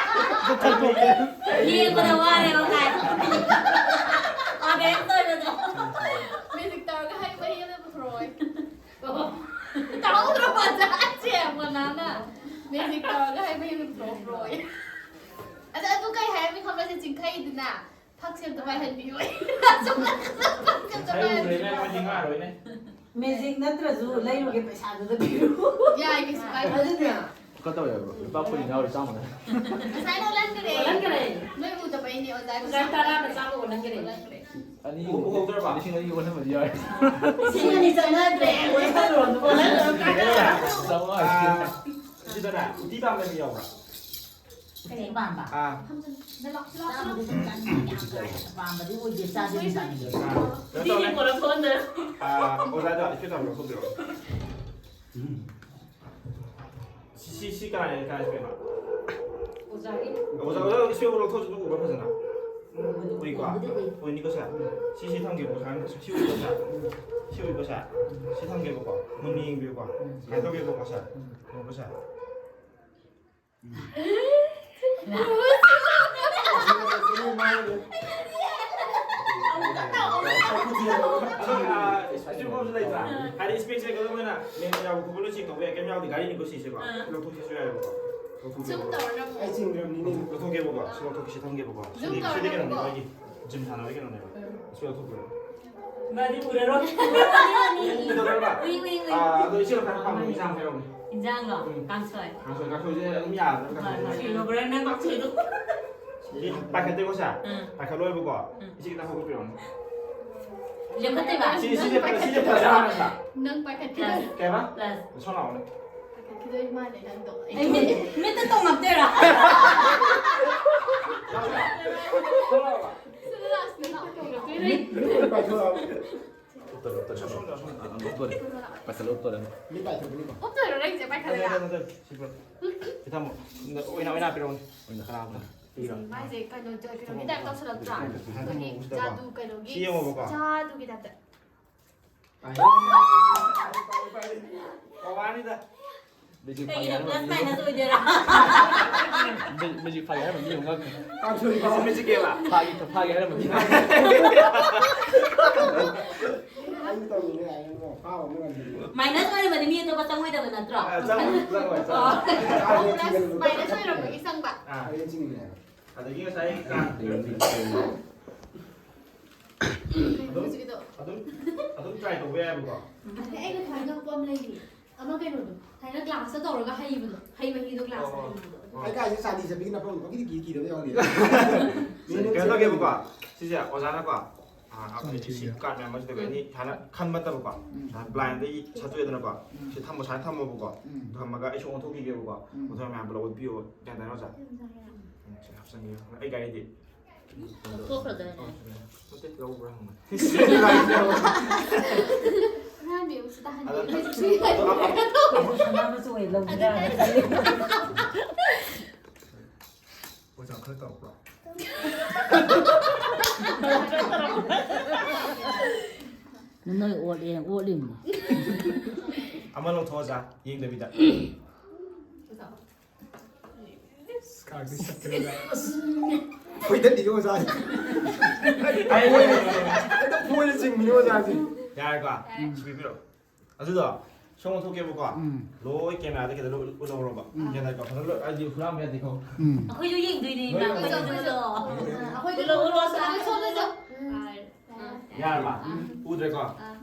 ꯌꯦꯡꯕꯗ ꯋꯥꯔꯦꯕ ꯀꯥꯏ꯫ ꯑꯣꯗꯦꯟꯁ ꯑꯣꯏꯕꯗꯣ꯫ ꯃꯦꯖꯤꯛ ꯇꯧꯔꯒ ꯍꯩ ꯃꯍꯤ ꯑꯃ ꯄꯨꯊꯣꯔꯛꯑꯣꯏ꯫ ꯇꯥꯍꯧꯗ꯭ꯔꯕ ꯖꯥꯠꯁꯦ ꯃꯣꯅꯥꯅ꯫ ꯃꯦꯖꯤꯛ ꯇꯧꯔꯒ ꯍꯩ ꯃꯍꯤ ꯑꯃ ꯄꯨꯊꯣꯔꯛꯑꯣꯏ꯫ ꯑꯗ ꯑꯗꯨ ꯀꯩ ꯍꯥꯏꯔꯝꯃꯤ ꯈꯪꯕ꯭ꯔꯥ? ꯁꯦ ꯆꯤꯡꯈꯩꯗꯨꯅ ꯐꯛꯁꯦ ꯑꯝꯇ ꯄꯥꯏꯍꯟꯕꯤꯌꯣ꯫ ꯐꯛꯁꯦ ꯑꯝꯇ ꯉꯁꯥꯏ ꯎꯈ꯭ꯔꯦꯅꯦ, ꯄꯥꯏꯍꯟꯕꯤꯌꯣ꯫ ꯃꯣꯏꯗꯤ ꯉꯥꯔꯣꯏꯅꯦ꯫ ꯃꯦꯖꯤꯛ ꯅꯠꯇ꯭ꯔꯁꯨ ꯂꯩꯔꯨꯒꯦ, ꯄꯩꯁꯥꯗꯨꯗ ꯄꯤꯔꯨ꯫ ꯌꯥꯏ, ꯀꯩꯁꯨ ꯀꯥꯏꯗꯦ꯫ ꯑꯗꯨꯅꯦ꯫ ꯀꯩꯅꯣ ꯇꯧꯋꯦ ꯕ꯭ꯔꯣ, ꯂꯨꯄꯥ ꯀꯨꯟ ꯌꯥꯎꯔꯤ, ꯆꯥꯝꯃ ꯅꯠꯇꯦ꯫ ꯉꯁꯥꯏꯅ ꯑꯣꯜꯍꯟꯈ꯭ꯔꯦ꯫ ꯑꯣꯜꯍꯟꯈ꯭ꯔꯦ꯫ ꯅꯣꯏ ꯎꯗꯕꯩꯅꯦ, ꯑꯣꯖꯥ꯫ ꯑꯣꯖꯥ ꯇꯔꯥꯗ ꯆꯥꯝꯃ ꯑꯣꯜꯍꯟꯈ꯭ꯔꯦ꯫ ꯑꯣꯜꯍꯟꯈ꯭ꯔꯦ꯫ ꯑꯅꯤ ꯎꯍꯧꯗ꯭ꯔꯕ? ꯂꯤꯁꯤꯡ ꯑꯅꯤ ꯑꯣꯜꯍꯟꯕꯗꯤ ꯌꯥꯎꯔꯤ꯫ ꯂꯤꯁꯤꯡ ꯑꯅꯤ ꯆꯠꯅꯗ꯭ꯔꯦ꯫ ꯑꯣꯜꯍꯜꯂꯨꯔꯅꯨ, ꯑꯣꯜꯍꯜꯂꯨꯔꯅꯨ꯫ ꯆꯥꯝꯃꯉꯥ꯫ ꯑꯥ, ꯑꯁꯤꯗꯅꯦ, ꯎꯇꯤ ꯄꯥꯝꯕ ꯃꯤ ꯌꯥꯎꯕ꯭ꯔꯥ? ꯀꯔꯤ ꯄꯥꯝꯕ? ꯑꯥ꯫ ꯆꯥꯕꯗꯤ ꯑꯗꯨꯝ ꯆꯥꯅꯤꯡꯉꯤ, ꯌꯥꯝ ꯀꯥ ꯍꯦꯟꯅ ꯄꯥꯝꯕꯗꯤ ꯑꯣꯏꯗꯦ, ꯆꯥꯗꯤ ꯑꯗꯨꯝ ꯆꯥꯅꯤꯡꯉꯤ꯫ ꯑꯥ, ꯀꯩꯅꯣ ꯇꯧꯔꯦ꯫ ꯑꯥ, ꯑꯣꯖꯥꯗꯣ ꯏꯁꯄꯦꯛ ꯑꯝꯇ ꯂꯧꯊꯣꯛꯄꯤꯔꯣ꯫ ꯁꯤ, ꯁꯤ, ꯁꯤ ꯀꯅꯥꯏ, ꯀꯅꯥꯏ ꯏꯁꯄꯦꯛꯅꯣ? ꯑꯣꯖꯥꯒꯤ꯫ ꯑꯣꯖꯥ, ꯑꯣꯖꯥ, ꯏꯁꯄꯦꯛ ꯂꯧꯊꯣꯛꯑꯁꯨ ꯑꯗꯨꯝ ꯎꯕ꯭ꯔꯥ ꯐꯖꯅ? ꯎꯕꯨꯗꯤ ꯎꯏꯀꯣ? ꯎꯏ꯫ ꯎꯏꯅꯤꯀꯣ ꯁꯦ? ꯁꯤ, ꯁꯤ ꯊꯝꯒꯦꯕꯀꯣ, ꯁꯤ ꯎꯏꯀꯣ ꯁꯦ? ꯁꯤ ꯎꯏꯀꯣ ꯁꯦ? ꯁꯤ ꯊꯝꯒꯦꯕꯀꯣ꯫ ꯃꯨꯟꯅ ꯌꯦꯡꯕꯤꯌꯨꯀꯣ꯫ ꯁꯨꯃꯥꯏꯅ ꯇꯧꯒꯦꯕꯀꯣ ꯁꯦ꯫ ꯌꯦꯡꯉꯨꯀꯣ ꯁꯦ꯫ ꯑꯗꯣ, ꯑ, ꯏꯁꯄꯦꯛ ꯐꯥꯎꯕꯁꯨ ꯂꯩꯇ꯭ꯔꯥ? ꯍꯥꯏꯗꯤ ꯏꯁꯄꯦꯛꯁꯦ ꯀꯩꯗꯧꯕ ꯑꯣꯏꯅ ꯃꯦꯟ ꯌꯥꯎꯕ ꯈꯣꯠꯄ ꯂꯣꯏ ꯆꯦꯛ ꯇꯧꯕ ꯌꯥꯏ, ꯀꯩꯝ ꯌꯥꯎꯗꯦ, ꯒꯥꯔꯤꯅꯤꯀꯣ ꯁꯤꯁꯦꯀꯣ꯫ ꯑꯥ꯫ ꯂꯧꯊꯣꯛꯀꯦꯁꯨ ꯌꯥꯏꯕꯀꯣ꯫ ꯂꯧꯊꯣꯛꯀꯦ꯫ ꯁꯨꯝ ꯇꯧꯔ ꯅꯪ ꯑꯩ ꯆꯤꯡꯈ꯭ꯔꯕꯅꯤꯅꯦ꯫ ꯂꯧꯊꯣꯛꯀꯦꯕꯀꯣ, ꯁꯤ ꯂꯧꯊꯣꯛꯀꯦ, ꯁꯤ ꯊꯝꯒꯦꯕꯀꯣ꯫ ꯁꯨꯝ ꯁꯤꯗꯤ, ꯇꯧꯔ ꯁꯤꯗꯤ ꯀꯩꯅꯣꯅꯦ, ꯅꯪꯀꯣ꯫ ꯃꯥꯒꯤ ꯖꯤꯝ ꯁꯥꯟꯅꯕꯒꯤ ꯀꯩꯅꯣꯅꯦꯕ꯫ ꯎꯝ꯫ ꯁꯤ ꯂꯧꯊꯣꯛꯄꯤꯔꯣ꯫ ꯃꯥꯗꯤ ꯎꯔꯔꯣꯏ꯫ ꯎꯗꯕ꯭ꯔꯕ? ꯎꯏ, ꯎꯏ, ꯎꯏ꯫ ꯑꯥ, ꯑꯗꯣ ꯏꯆꯦ ꯈꯔ ꯄꯥꯝꯕ ꯏꯟꯁꯥꯡ ꯍꯥꯏꯔꯛꯎꯅꯦ꯫ ꯏꯟꯖꯥꯡꯂꯣ? ꯎꯝ꯫ ꯀꯥꯡꯁꯣꯏ꯫ ꯀꯥꯡꯁꯣꯏ, ꯀꯥꯡꯁꯣꯏꯁꯦ ꯑꯗꯨꯝ ꯌꯥꯕ꯭ꯔꯥ? ꯍꯣꯏ, ꯍꯣꯏ꯫ ꯀꯥꯡꯁꯣꯏꯁꯦ? ꯁꯤꯔꯕ꯭ꯔꯥ ꯅꯪ ꯀꯥꯡꯁꯣꯏꯗꯣ? ꯁꯤ ꯄꯥꯏꯈꯠꯇꯦꯀꯣ, ꯁꯦ? ꯎꯝ꯫ ꯄꯥꯏꯈꯠꯂꯣꯏꯕꯀꯣ꯫ ꯎꯝ꯫ ꯏꯆꯦ ꯈꯤꯇꯪ ꯍꯧꯒꯠꯄꯤꯔꯛꯑꯣꯅꯦ꯫ ꯂꯦꯞꯈꯠꯇꯣꯏꯕ? ꯁꯤ, ꯁꯤ ꯂꯦꯞꯄ-, ꯁꯤ ꯂꯦꯞꯄ ꯌꯥꯔꯣꯏ, ꯁꯦ? ꯅꯪ ꯄꯥꯏꯈꯠꯀꯦ꯫ Plus, ꯀꯩꯕ? plus꯫ ꯁꯣꯝ ꯂꯥꯛꯑꯣꯅꯦ꯫ ꯄꯥꯏꯈꯠꯈꯤꯗꯣꯏ ꯃꯥꯜꯂꯦ ꯅꯪꯗꯣ꯫ ꯑꯩ ꯃꯤꯠ, ꯃꯤꯠꯇ ꯇꯣꯡꯉꯛꯇꯣꯏꯔꯥ? ꯁꯣꯝ ꯂꯥꯛꯑꯣ꯫ ꯁꯤꯗ ꯂꯥꯛꯑꯣ, ꯁꯤꯗ ꯂꯥꯛꯑꯣ꯫ ꯃꯤꯠ ꯂꯣꯏ ꯄꯥꯏꯊꯣꯔꯛꯑꯕ꯫ ꯎꯞꯇꯣꯔꯦ, ꯎꯞꯇꯣꯔꯦ, ꯁꯣꯝ, ꯁꯣꯝ, ꯁꯣꯝ, ꯎꯞꯇꯣꯔꯦ꯫ ꯄꯥꯏꯈꯠꯂꯣ, ꯎꯞꯇꯣꯔꯦ꯫ ꯃꯤꯠ ꯄꯥꯏꯊꯣꯛꯄꯅꯤꯀꯣ꯫ ꯎꯞꯇꯣꯏꯔꯣ ꯅꯪꯁꯦ ꯄꯥꯏꯈꯠꯂꯒ? ꯅꯠꯇꯦ, ꯅꯠꯇꯦ, ꯁꯤ ꯄꯨꯔꯛꯑꯣ꯫ ꯁꯤ ꯊꯝꯃꯣ꯫ ꯑꯣꯏꯅ, ꯑꯣꯏꯅ ꯄꯤꯔꯛꯑꯣꯅꯦ꯫ ꯑꯣꯏꯅ ꯀꯅꯥ ꯑꯝꯇ ꯄꯤꯔꯣ꯫ ꯃꯥꯏꯁꯦ ꯀꯩꯅꯣ, ꯀꯩꯅꯣꯒꯤ ꯇꯥꯏꯞ ꯇꯧꯁꯜꯂꯛꯇ꯭ꯔꯥ? ꯑꯩꯈꯣꯏꯒꯤ ꯁꯤꯗꯀꯣ꯫ ꯖꯥꯗꯨ ꯀꯩꯅꯣꯒꯤ ꯁꯤ ꯌꯦꯡꯉꯣꯕꯀꯣ꯫ ꯖꯥꯗꯨꯒꯤ ꯇꯥꯏꯞꯇ꯫ ꯄꯋꯥꯔꯅꯤꯗ꯫ ꯃꯦꯖꯤꯛ ꯐꯥꯒꯦ ꯀꯩꯒꯤꯅꯣ plus ꯍꯥꯏꯔꯝꯕ ꯃꯤ minus ꯑꯃ-, ꯑꯣꯏꯗꯣꯏꯔꯥ? ꯃꯦ-, ꯃꯦꯖꯤꯛ ꯐꯥꯒꯦ ꯍꯥꯏꯔꯝꯕ ꯃꯤ ꯑꯃ ꯉꯛꯈ꯭ꯔꯦ꯫ ꯀꯥꯡꯁꯣꯏ ꯃꯦꯖꯤꯛ, ꯃꯦꯖꯤꯛꯀꯦꯕ꯫ ꯐꯥꯒꯦ, ꯐꯥꯒꯦ ꯍꯥꯏꯔꯝꯕ ꯃꯤ ꯑꯃ꯫ ꯑꯩꯁꯨ ꯇꯧꯅꯤꯡꯉꯦ ꯍꯥꯏꯔꯒ ꯐꯥꯕ ꯑꯃ ꯉꯝꯗ꯭ꯔꯤꯕ꯫ Minus ꯑꯣꯏꯔꯕꯗꯤ ꯃꯤ ꯑꯇꯣꯞꯄ ꯆꯪꯉꯣꯏꯗꯕ ꯅꯠꯇ꯭ꯔꯣ? ꯑ, ꯆꯪꯉꯣꯏ, ꯆꯪꯉꯣꯏ, ꯑꯣ꯫ ꯆꯪꯉꯣꯏ꯫ Plus, minus ꯑꯣꯏꯔꯛꯄꯒꯤ ꯆꯪꯕ꯫ ꯑꯥ, ꯑꯩꯅ ꯆꯤꯡꯉꯤꯅꯦ꯫ ꯑꯗꯒꯤ ꯉꯁꯥꯏ ꯀꯩꯅꯣ ꯍꯧꯖꯤꯛꯀꯤꯗꯣ? ꯑꯗꯨꯝ, ꯑꯗꯨꯝ try ꯇꯧꯕ ꯌꯥꯏꯕꯀꯣ꯫ ꯑꯗꯩ ꯑꯩꯅ ꯊꯥꯏꯅ ꯄꯣꯠ ꯑꯃ ꯂꯩꯔꯤ꯫ ꯑꯃ ꯀꯩꯅꯣꯗꯣ, ꯊꯥꯏꯅ glass ꯇ ꯇꯧꯔꯒ ꯍꯩꯕꯗꯣ, ꯍꯩ ꯃꯍꯤꯗꯣ glass ꯇ ꯑꯣ꯫ ꯍꯩꯕꯗꯣ꯫ ꯑꯩ ꯀꯥꯏꯁꯦ ꯆꯥꯟꯗꯤ ꯆꯠꯄꯤꯒꯤ ꯅꯐꯝ ꯄꯪꯀꯤꯗ ꯀꯤ-, ꯀꯤꯗꯕ ꯌꯥꯎꯔꯤ꯫ ꯀꯩꯅꯣ ꯇꯧꯒꯦꯕꯀꯣ꯫ ꯁꯤꯁꯦ ꯑꯣꯖꯥꯅꯀꯣ꯫ ꯑꯥ, ꯑꯩꯈꯣꯏ ꯁꯤ card ꯃꯌꯥꯝ ꯑꯃꯁꯤꯗ ꯑꯩꯈꯣꯏ ꯑꯅꯤ ꯍꯥꯟꯅ ꯈꯟꯕ ꯅꯠꯇꯕꯀꯣ꯫ ꯎꯝ꯫ ꯍꯥꯟꯅ blind ꯗꯒꯤ ꯁꯠꯇꯣꯛꯑꯦꯗꯅꯀꯣ꯫ ꯎꯝ꯫ ꯁꯤ ꯊꯝꯃꯣ, ꯁꯨꯃꯥꯏꯅ ꯊꯝꯃꯣꯕꯀꯣ꯫ ꯎꯝ꯫ ꯊꯝꯃꯒ ꯑꯩ ꯁꯨꯝ ꯑꯣꯟꯊꯣꯛꯈꯤꯒꯦꯕꯀꯣ꯫ ꯎꯝ꯫ ꯑꯣꯟꯊꯣꯛꯑ ꯃꯌꯥꯝ ꯄꯨꯂꯞ ꯎꯠꯄꯤꯌꯣ꯫ ꯒ꯭ꯌꯥꯟ ꯇꯥꯔꯦ ꯑꯣꯖꯥ? ꯎꯝ, ꯁꯤ ꯍꯥꯞꯆꯟꯒꯦ꯫ ꯑꯩ ꯒꯥꯔꯤꯗꯤ? ꯂꯧꯊꯣꯛꯈ꯭ꯔꯗꯥꯏꯅꯦ? ꯅꯠꯇꯦ, ꯂꯧꯕ꯭ꯔꯥ ꯍꯪꯕꯅꯦ꯫ ꯑꯉꯥꯡꯕꯤ ꯑꯃꯁꯨ ꯇꯥꯍꯟꯕꯤꯌꯨ꯫ ꯑꯗꯣ ꯍꯧꯖꯤꯛꯁꯨ ꯌꯥꯏ꯫ ꯑꯗꯣ ꯑꯃꯨꯛ, ꯑꯃꯨꯛ, ꯁꯅꯥ ꯃꯆꯨ ꯑꯣꯏ ꯂꯧꯕ ꯌꯥꯔꯦ꯫ ꯑꯣꯖꯥ ꯈꯔ ꯇꯧꯔꯛꯄ꯭ꯔꯣ? ꯅꯣꯏ ꯑꯣꯠꯂꯦ, ꯑꯣꯠꯂꯤꯅꯤ꯫ ꯑꯃ ꯂꯧꯊꯣꯛꯑꯣ ꯑꯣꯖꯥ, ꯌꯦꯡꯗꯕꯤꯗ꯫ ꯀꯥꯔꯗꯤ ꯁꯠꯈ꯭ꯔꯦꯗ꯫ ꯑꯁ! ꯐꯣꯏꯗꯠꯂꯤꯒꯦ ꯑꯣꯖꯥꯁꯦ꯫ ꯍꯦꯛꯇ ꯐꯣꯏꯔ ꯆꯤꯡꯕꯤꯅꯤ ꯑꯣꯖꯥꯁꯦ꯫ ꯌꯥꯔꯦꯀꯣ? ꯁꯤ ꯄꯤꯕꯤꯔꯣ꯫ ꯑꯗꯨꯗꯣ ꯁꯣꯝ ꯑꯣꯟꯊꯣꯛꯀꯦꯕꯀꯣ꯫ ꯎꯝ꯫ ꯂꯣꯏ camera ꯗ ꯀꯩꯗ ꯂꯣꯏ ꯎꯠꯍꯧꯔꯣꯕ꯫ ꯎꯝ꯫ ꯒ꯭ꯌꯥꯟ ꯇꯥꯏꯀꯣ? ꯐꯖꯅ ꯂꯣꯏ, ꯍꯥꯏꯗꯤ ꯍꯨꯔꯥꯟꯕ ꯌꯥꯗꯦꯀꯣ꯫ ꯎꯝ꯫ ꯑꯩꯈꯣꯏꯁꯨ ꯌꯦꯡꯗꯣꯏꯅꯦ, ꯂꯣꯏ ꯏꯃꯥ꯫ ꯎꯠꯍꯧꯔꯣ꯫ ꯑꯩꯈꯣꯏꯁꯨ ꯎꯠꯂꯣ꯫ ꯁꯣꯝꯗꯁꯨ, ꯁꯣꯝꯗꯁꯨ꯫ ꯑꯥ, ꯑꯥ꯫ ꯌꯥꯔꯕ? ꯎꯗ꯭ꯔꯦꯀꯣ? ꯑꯥ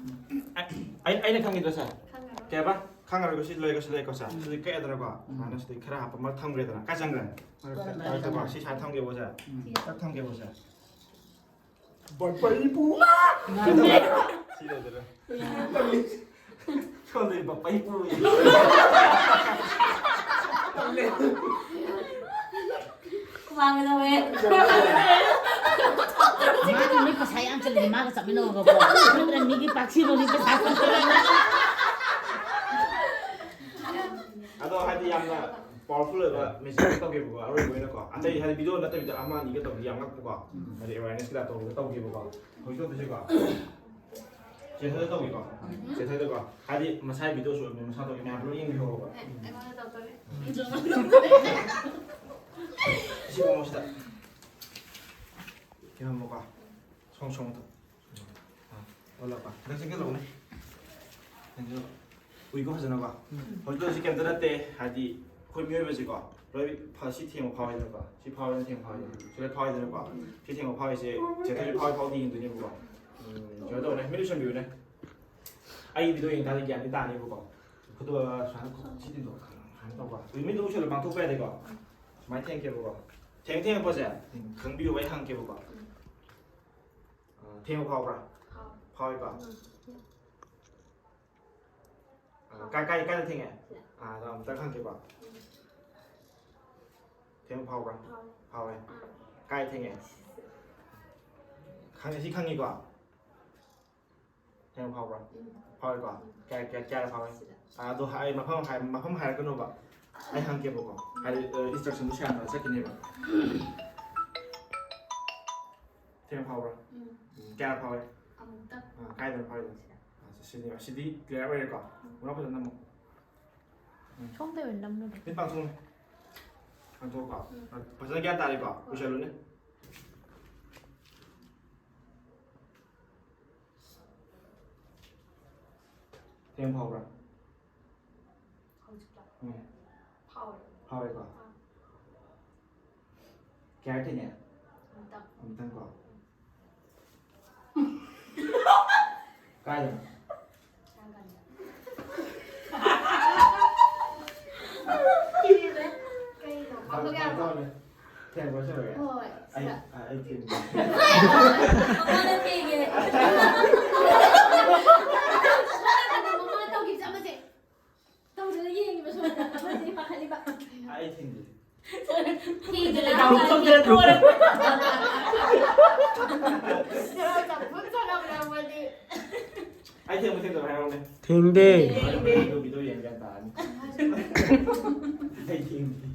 ꯑꯩ ꯑꯩꯅ ꯈꯪꯈꯤꯗ꯭ꯔꯣ ꯁꯦ? ꯈꯪꯉꯔꯣꯏ ꯀꯩ ꯍꯥꯏꯕ? ꯈꯪꯉꯔꯣꯏꯀꯣ? ꯁꯤ ꯂꯣꯏꯔꯒ ꯁꯤ ꯂꯩꯀꯣ ꯁꯦ? ꯁꯤꯗꯤ ꯀꯛꯑꯦꯗꯅꯀꯣ? ꯁꯨꯃꯥꯏꯅ ꯁꯤꯗꯤ ꯈꯔ ꯍꯥꯞꯄ ꯑꯃ ꯊꯝꯈ꯭ꯔꯦꯗꯅ꯫ ꯀꯥꯏ ꯆꯪꯈ꯭ꯔꯦ? ꯃꯔꯛꯇꯀꯣ? ꯁꯤ ꯁꯨꯃꯥꯏꯅ ꯊꯝꯒꯦꯕ ꯁꯦ? ꯀꯛ ꯊꯝꯒꯦꯕ ꯁꯦ? ꯕꯄꯩ ꯄꯨ! ꯁꯤ ꯂꯩꯗꯅ꯫ ꯁꯣꯝꯗꯗꯤ ꯕꯄꯩ ꯄꯨ! ꯈꯨꯃꯥꯡꯒ ꯇꯧꯋꯦ ꯃꯥꯗꯤ ꯅꯣꯏ ꯄꯩꯁꯥ ꯌꯥꯝ ꯆꯠꯂꯗꯤ ꯃꯥꯒ ꯆꯠꯃꯤꯟꯅꯧꯕꯀꯣ꯫ ꯅꯠꯇ꯭ꯔ ꯃꯤꯒꯤ ꯄꯥꯛꯁꯤꯕ ꯃꯤ ꯄꯩꯁꯥ ꯆꯠꯇꯕ꯫ ꯑꯗꯣ ꯍꯥꯏꯗꯤ ꯌꯥꯝꯅ powerful ꯑꯣꯏꯕ message ꯇꯧꯒꯦꯕꯀꯣ, ꯑꯔꯣꯏꯕ ꯑꯣꯏꯅꯀꯣ꯫ ꯑꯇꯩ ꯍꯥꯏꯗꯤ video ꯅꯠꯇꯕꯤꯗ ꯑꯃ ꯑꯅꯤꯒ ꯇꯧꯕꯗꯤ ꯌꯥꯝ ꯉꯛꯄꯀꯣ꯫ ꯍꯥꯏꯗꯤ awareness ꯀꯩꯀꯥ ꯇꯧꯔꯒ ꯇꯧꯒꯦꯕꯀꯣ꯫ ꯍꯧꯖꯤꯛ ꯇꯧꯗꯣꯏꯁꯦꯀꯣ꯫ ꯆꯦꯊꯗ ꯇꯧꯒꯦꯀꯣ꯫ ꯆꯦꯊꯗꯀꯣ꯫ ꯍꯥꯏꯗꯤ ꯃꯁꯥꯒꯤ video ꯁꯨ ꯑꯣꯏꯕꯅꯤꯅ ꯃꯁꯥ ꯇꯧꯒꯦ ꯃꯌꯥꯝ ꯄꯨꯂꯞ ꯌꯦꯡꯕꯤꯍꯧꯔꯣꯕ꯫ ꯑꯦ, ꯑꯩꯉꯣꯟꯗ ꯇꯧꯗꯣꯔꯦ ꯁꯤ ꯃꯑꯣꯡꯁꯤꯗ ꯌꯦꯡꯉꯝꯃꯣꯀꯣ꯫ ꯁꯣꯡ ꯁꯣꯡ ꯇꯧ꯫ ꯑꯥ, ꯑꯣꯜꯂꯛꯄ꯫ ꯈꯤꯇꯪ ꯆꯪꯁꯤꯜꯂꯛꯎꯅꯦ꯫ ꯆꯪꯁꯤꯜꯂꯛꯑꯣ꯫ ꯎꯏꯀꯣ ꯐꯖꯅꯀꯣ꯫ ꯍꯧꯖꯤꯛ ꯍꯧꯖꯤꯛ ꯀꯩꯝꯇ ꯅꯠꯇꯦ꯫ ꯍꯥꯏꯗꯤ ꯑꯩꯈꯣꯏ ꯃꯤꯑꯣꯏꯕꯁꯤꯀꯣ꯫ ꯂꯣꯏ ꯐ-, ꯁꯤ ꯊꯦꯡꯕ ꯐꯥꯎꯋꯤꯗꯅꯀꯣ꯫ ꯁꯤ ꯐꯥꯎꯋꯤꯗꯅ ꯊꯦꯡꯕ ꯐꯥꯎꯋꯤꯗꯅ꯫ ꯁꯤ ꯂꯣꯏ ꯐꯥꯎꯋꯤꯗꯅꯀꯣ꯫ ꯁꯤ ꯊꯦꯡꯕ ꯐꯥꯎꯋꯤꯁꯦ ꯆꯦꯊꯕꯤ ꯐꯥꯎꯋꯤ ꯐꯥꯎꯗꯤ ꯌꯦꯡꯗꯣꯏꯅꯦꯕꯀꯣ꯫ ꯎꯝ, ꯀꯩꯅꯣ ꯇꯧꯔꯦ꯫ ꯃꯤꯠ ꯎꯏꯁꯟꯕꯤꯌꯨꯅꯦ꯫ ꯑꯩꯒꯤ video ꯌꯦꯡ ꯇꯥꯔꯗꯤ ꯒ꯭ꯌꯥꯟꯗꯤ ꯇꯥꯅꯦꯕꯀꯣ꯫ ꯈꯨꯗꯣ ꯁꯨꯃꯥꯏꯅ ꯈꯨ-, ꯁꯤ ꯇꯤꯡꯊꯣꯛ-, ꯁꯨꯃꯥꯏꯅ ꯇꯧꯕ꯫ ꯍꯧꯖꯤꯛ ꯃꯤꯠꯇꯣ ꯎꯏꯁꯜꯂꯣ, ꯄꯥꯡꯊꯣꯛꯄ ꯌꯥꯗꯦꯀꯣ꯫ ꯁꯨꯃꯥꯏꯅ ꯊꯦꯡꯀꯦꯕꯀꯣ꯫ ꯊꯦꯡ ꯊꯦꯡꯉꯛꯄꯁꯦ ꯈꯪꯕꯤꯌꯨ, ꯑꯩ ꯍꯪꯉꯛꯀꯦꯕꯀꯣ꯫ ꯑ, ꯊꯦꯡꯕ ꯐꯥꯎꯕ꯭ꯔꯥ? ꯐꯥꯎꯋꯦꯀꯣ꯫ ꯑ, ꯀꯥꯏ, ꯀꯥꯏ, ꯀꯥꯏꯗ ꯊꯦꯡꯉꯦ? ꯑ, ꯑꯗꯣ ꯑꯃꯨꯛꯇꯪ ꯍꯪꯉꯛꯀꯦꯀꯣ꯫ ꯊꯦꯡꯕ ꯐꯥꯎꯕ꯭ꯔꯥ? ꯐꯥꯎꯋꯦ꯫ ꯀꯥꯏ ꯊꯦꯡꯉꯦ? ꯈꯪꯉꯦ, ꯁꯤ ꯈꯪꯉꯤꯀꯣ꯫ ꯊꯦꯡꯕ ꯐꯥꯎꯕ꯭ꯔꯥ? ꯐꯥꯎꯋꯦꯀꯣ꯫ ꯀꯌꯥ, ꯀꯌꯥ, ꯀꯌꯥ ꯐꯥꯎꯋꯦ? ꯑ, ꯑꯗꯣ ꯍꯥꯏ, ꯃꯐꯝ ꯍꯥꯏ, ꯃꯐꯝ ꯍꯥꯏꯔꯛꯀꯅꯣꯕ꯫ ꯑꯩ ꯍꯪꯉꯛꯀꯦꯕꯀꯣ꯫ ꯍꯥꯏꯗꯤ, ꯑ, instruction ꯗꯣ ꯁꯦꯔꯥꯟ ꯇꯨꯔꯥꯟ ꯆꯠꯈꯤꯅꯦꯕ꯫ ꯊꯦꯡꯕ ꯐꯥꯎꯕ꯭ꯔꯥ? ꯎꯝ, ꯀꯌꯥ ꯐꯥꯎꯋꯦ? ꯑꯃꯨꯛꯇꯪ ꯑ, ꯀꯥꯏꯗꯅꯣ ꯐꯥꯎꯔꯤꯗꯣ? ꯑ, ꯁꯤꯅꯦꯕ꯫ ꯁꯤꯗꯤ clear ꯑꯣꯏꯔꯦꯀꯣ? ꯃꯨꯔꯥ ꯐꯖꯅ ꯅꯝꯃꯣ꯫ ꯁꯣꯝꯗ ꯑꯣꯏꯅ ꯅꯝꯂꯨꯔꯦ꯫ ꯃꯤꯠ ꯄꯥꯡꯊꯣꯛꯎꯅꯦ꯫ ꯄꯥꯡꯊꯣꯛꯑꯣꯀꯣ꯫ ꯎꯝ꯫ ꯐꯖꯅ ꯒ꯭ꯌꯥꯟ ꯇꯥꯔꯦꯀꯣ? ꯎꯏꯁꯜꯂꯨꯅꯦ꯫ ꯊꯦꯡ ꯐꯥꯎꯕ꯭ꯔꯥ? ꯍꯧꯖꯤꯛꯇ ꯎꯝ꯫ ꯐꯥꯎꯔꯦ ꯐꯥꯎꯔꯦꯀꯣ? ꯑꯥ꯫ ꯀꯌꯥ ꯊꯦꯡꯉꯦ? ꯑꯃꯨꯛꯇꯪ ꯑꯃꯨꯛꯇꯪꯀꯣ꯫ ꯀꯥꯏꯗꯅꯣ? ꯀꯩꯅꯣ? ꯄꯥꯡꯊꯣꯛ ꯌꯥꯔꯕꯣ? ꯊꯦꯡꯕ ꯁꯨꯔꯒꯦ꯫ ꯍꯣꯏ, ꯑꯩ ꯁꯤꯗ꯫ ꯑꯩ ꯊꯦꯡꯕ꯫ ꯃꯃꯥꯅ ꯊꯦꯡꯉꯦ꯫ ꯃꯃꯥꯅ ꯇꯧꯈꯤꯕꯁꯦ ꯑꯃꯁꯦ ꯇꯧꯗꯅ ꯌꯦꯡꯉꯤꯕ ꯁꯣꯝꯗ꯫ ꯑꯃꯁꯦ ꯄꯥꯈꯠꯂꯤꯕ꯫ ꯑꯩ ꯊꯦꯡꯕ꯫ ꯊꯦꯡꯗꯅ ꯂꯥꯎꯔꯛꯑꯗꯤ ꯂꯣꯏꯔꯦ꯫ ꯆꯝꯐꯨꯠ ꯆꯥꯅꯕ ꯌꯥꯎꯕꯗꯤ꯫ ꯑꯩ ꯊꯦꯡꯕ ꯊꯦꯡꯗꯕ ꯍꯥꯏꯔꯛꯎꯅꯦ꯫ ꯊꯦꯡꯗꯦ꯫ ꯑꯗꯨ ꯚꯤꯗꯤꯑꯣ ꯌꯦꯡ ꯒ꯭ꯌꯥꯟ ꯇꯥꯔꯅꯤ꯫ ꯑꯩ ꯊꯦꯡꯗꯦ꯫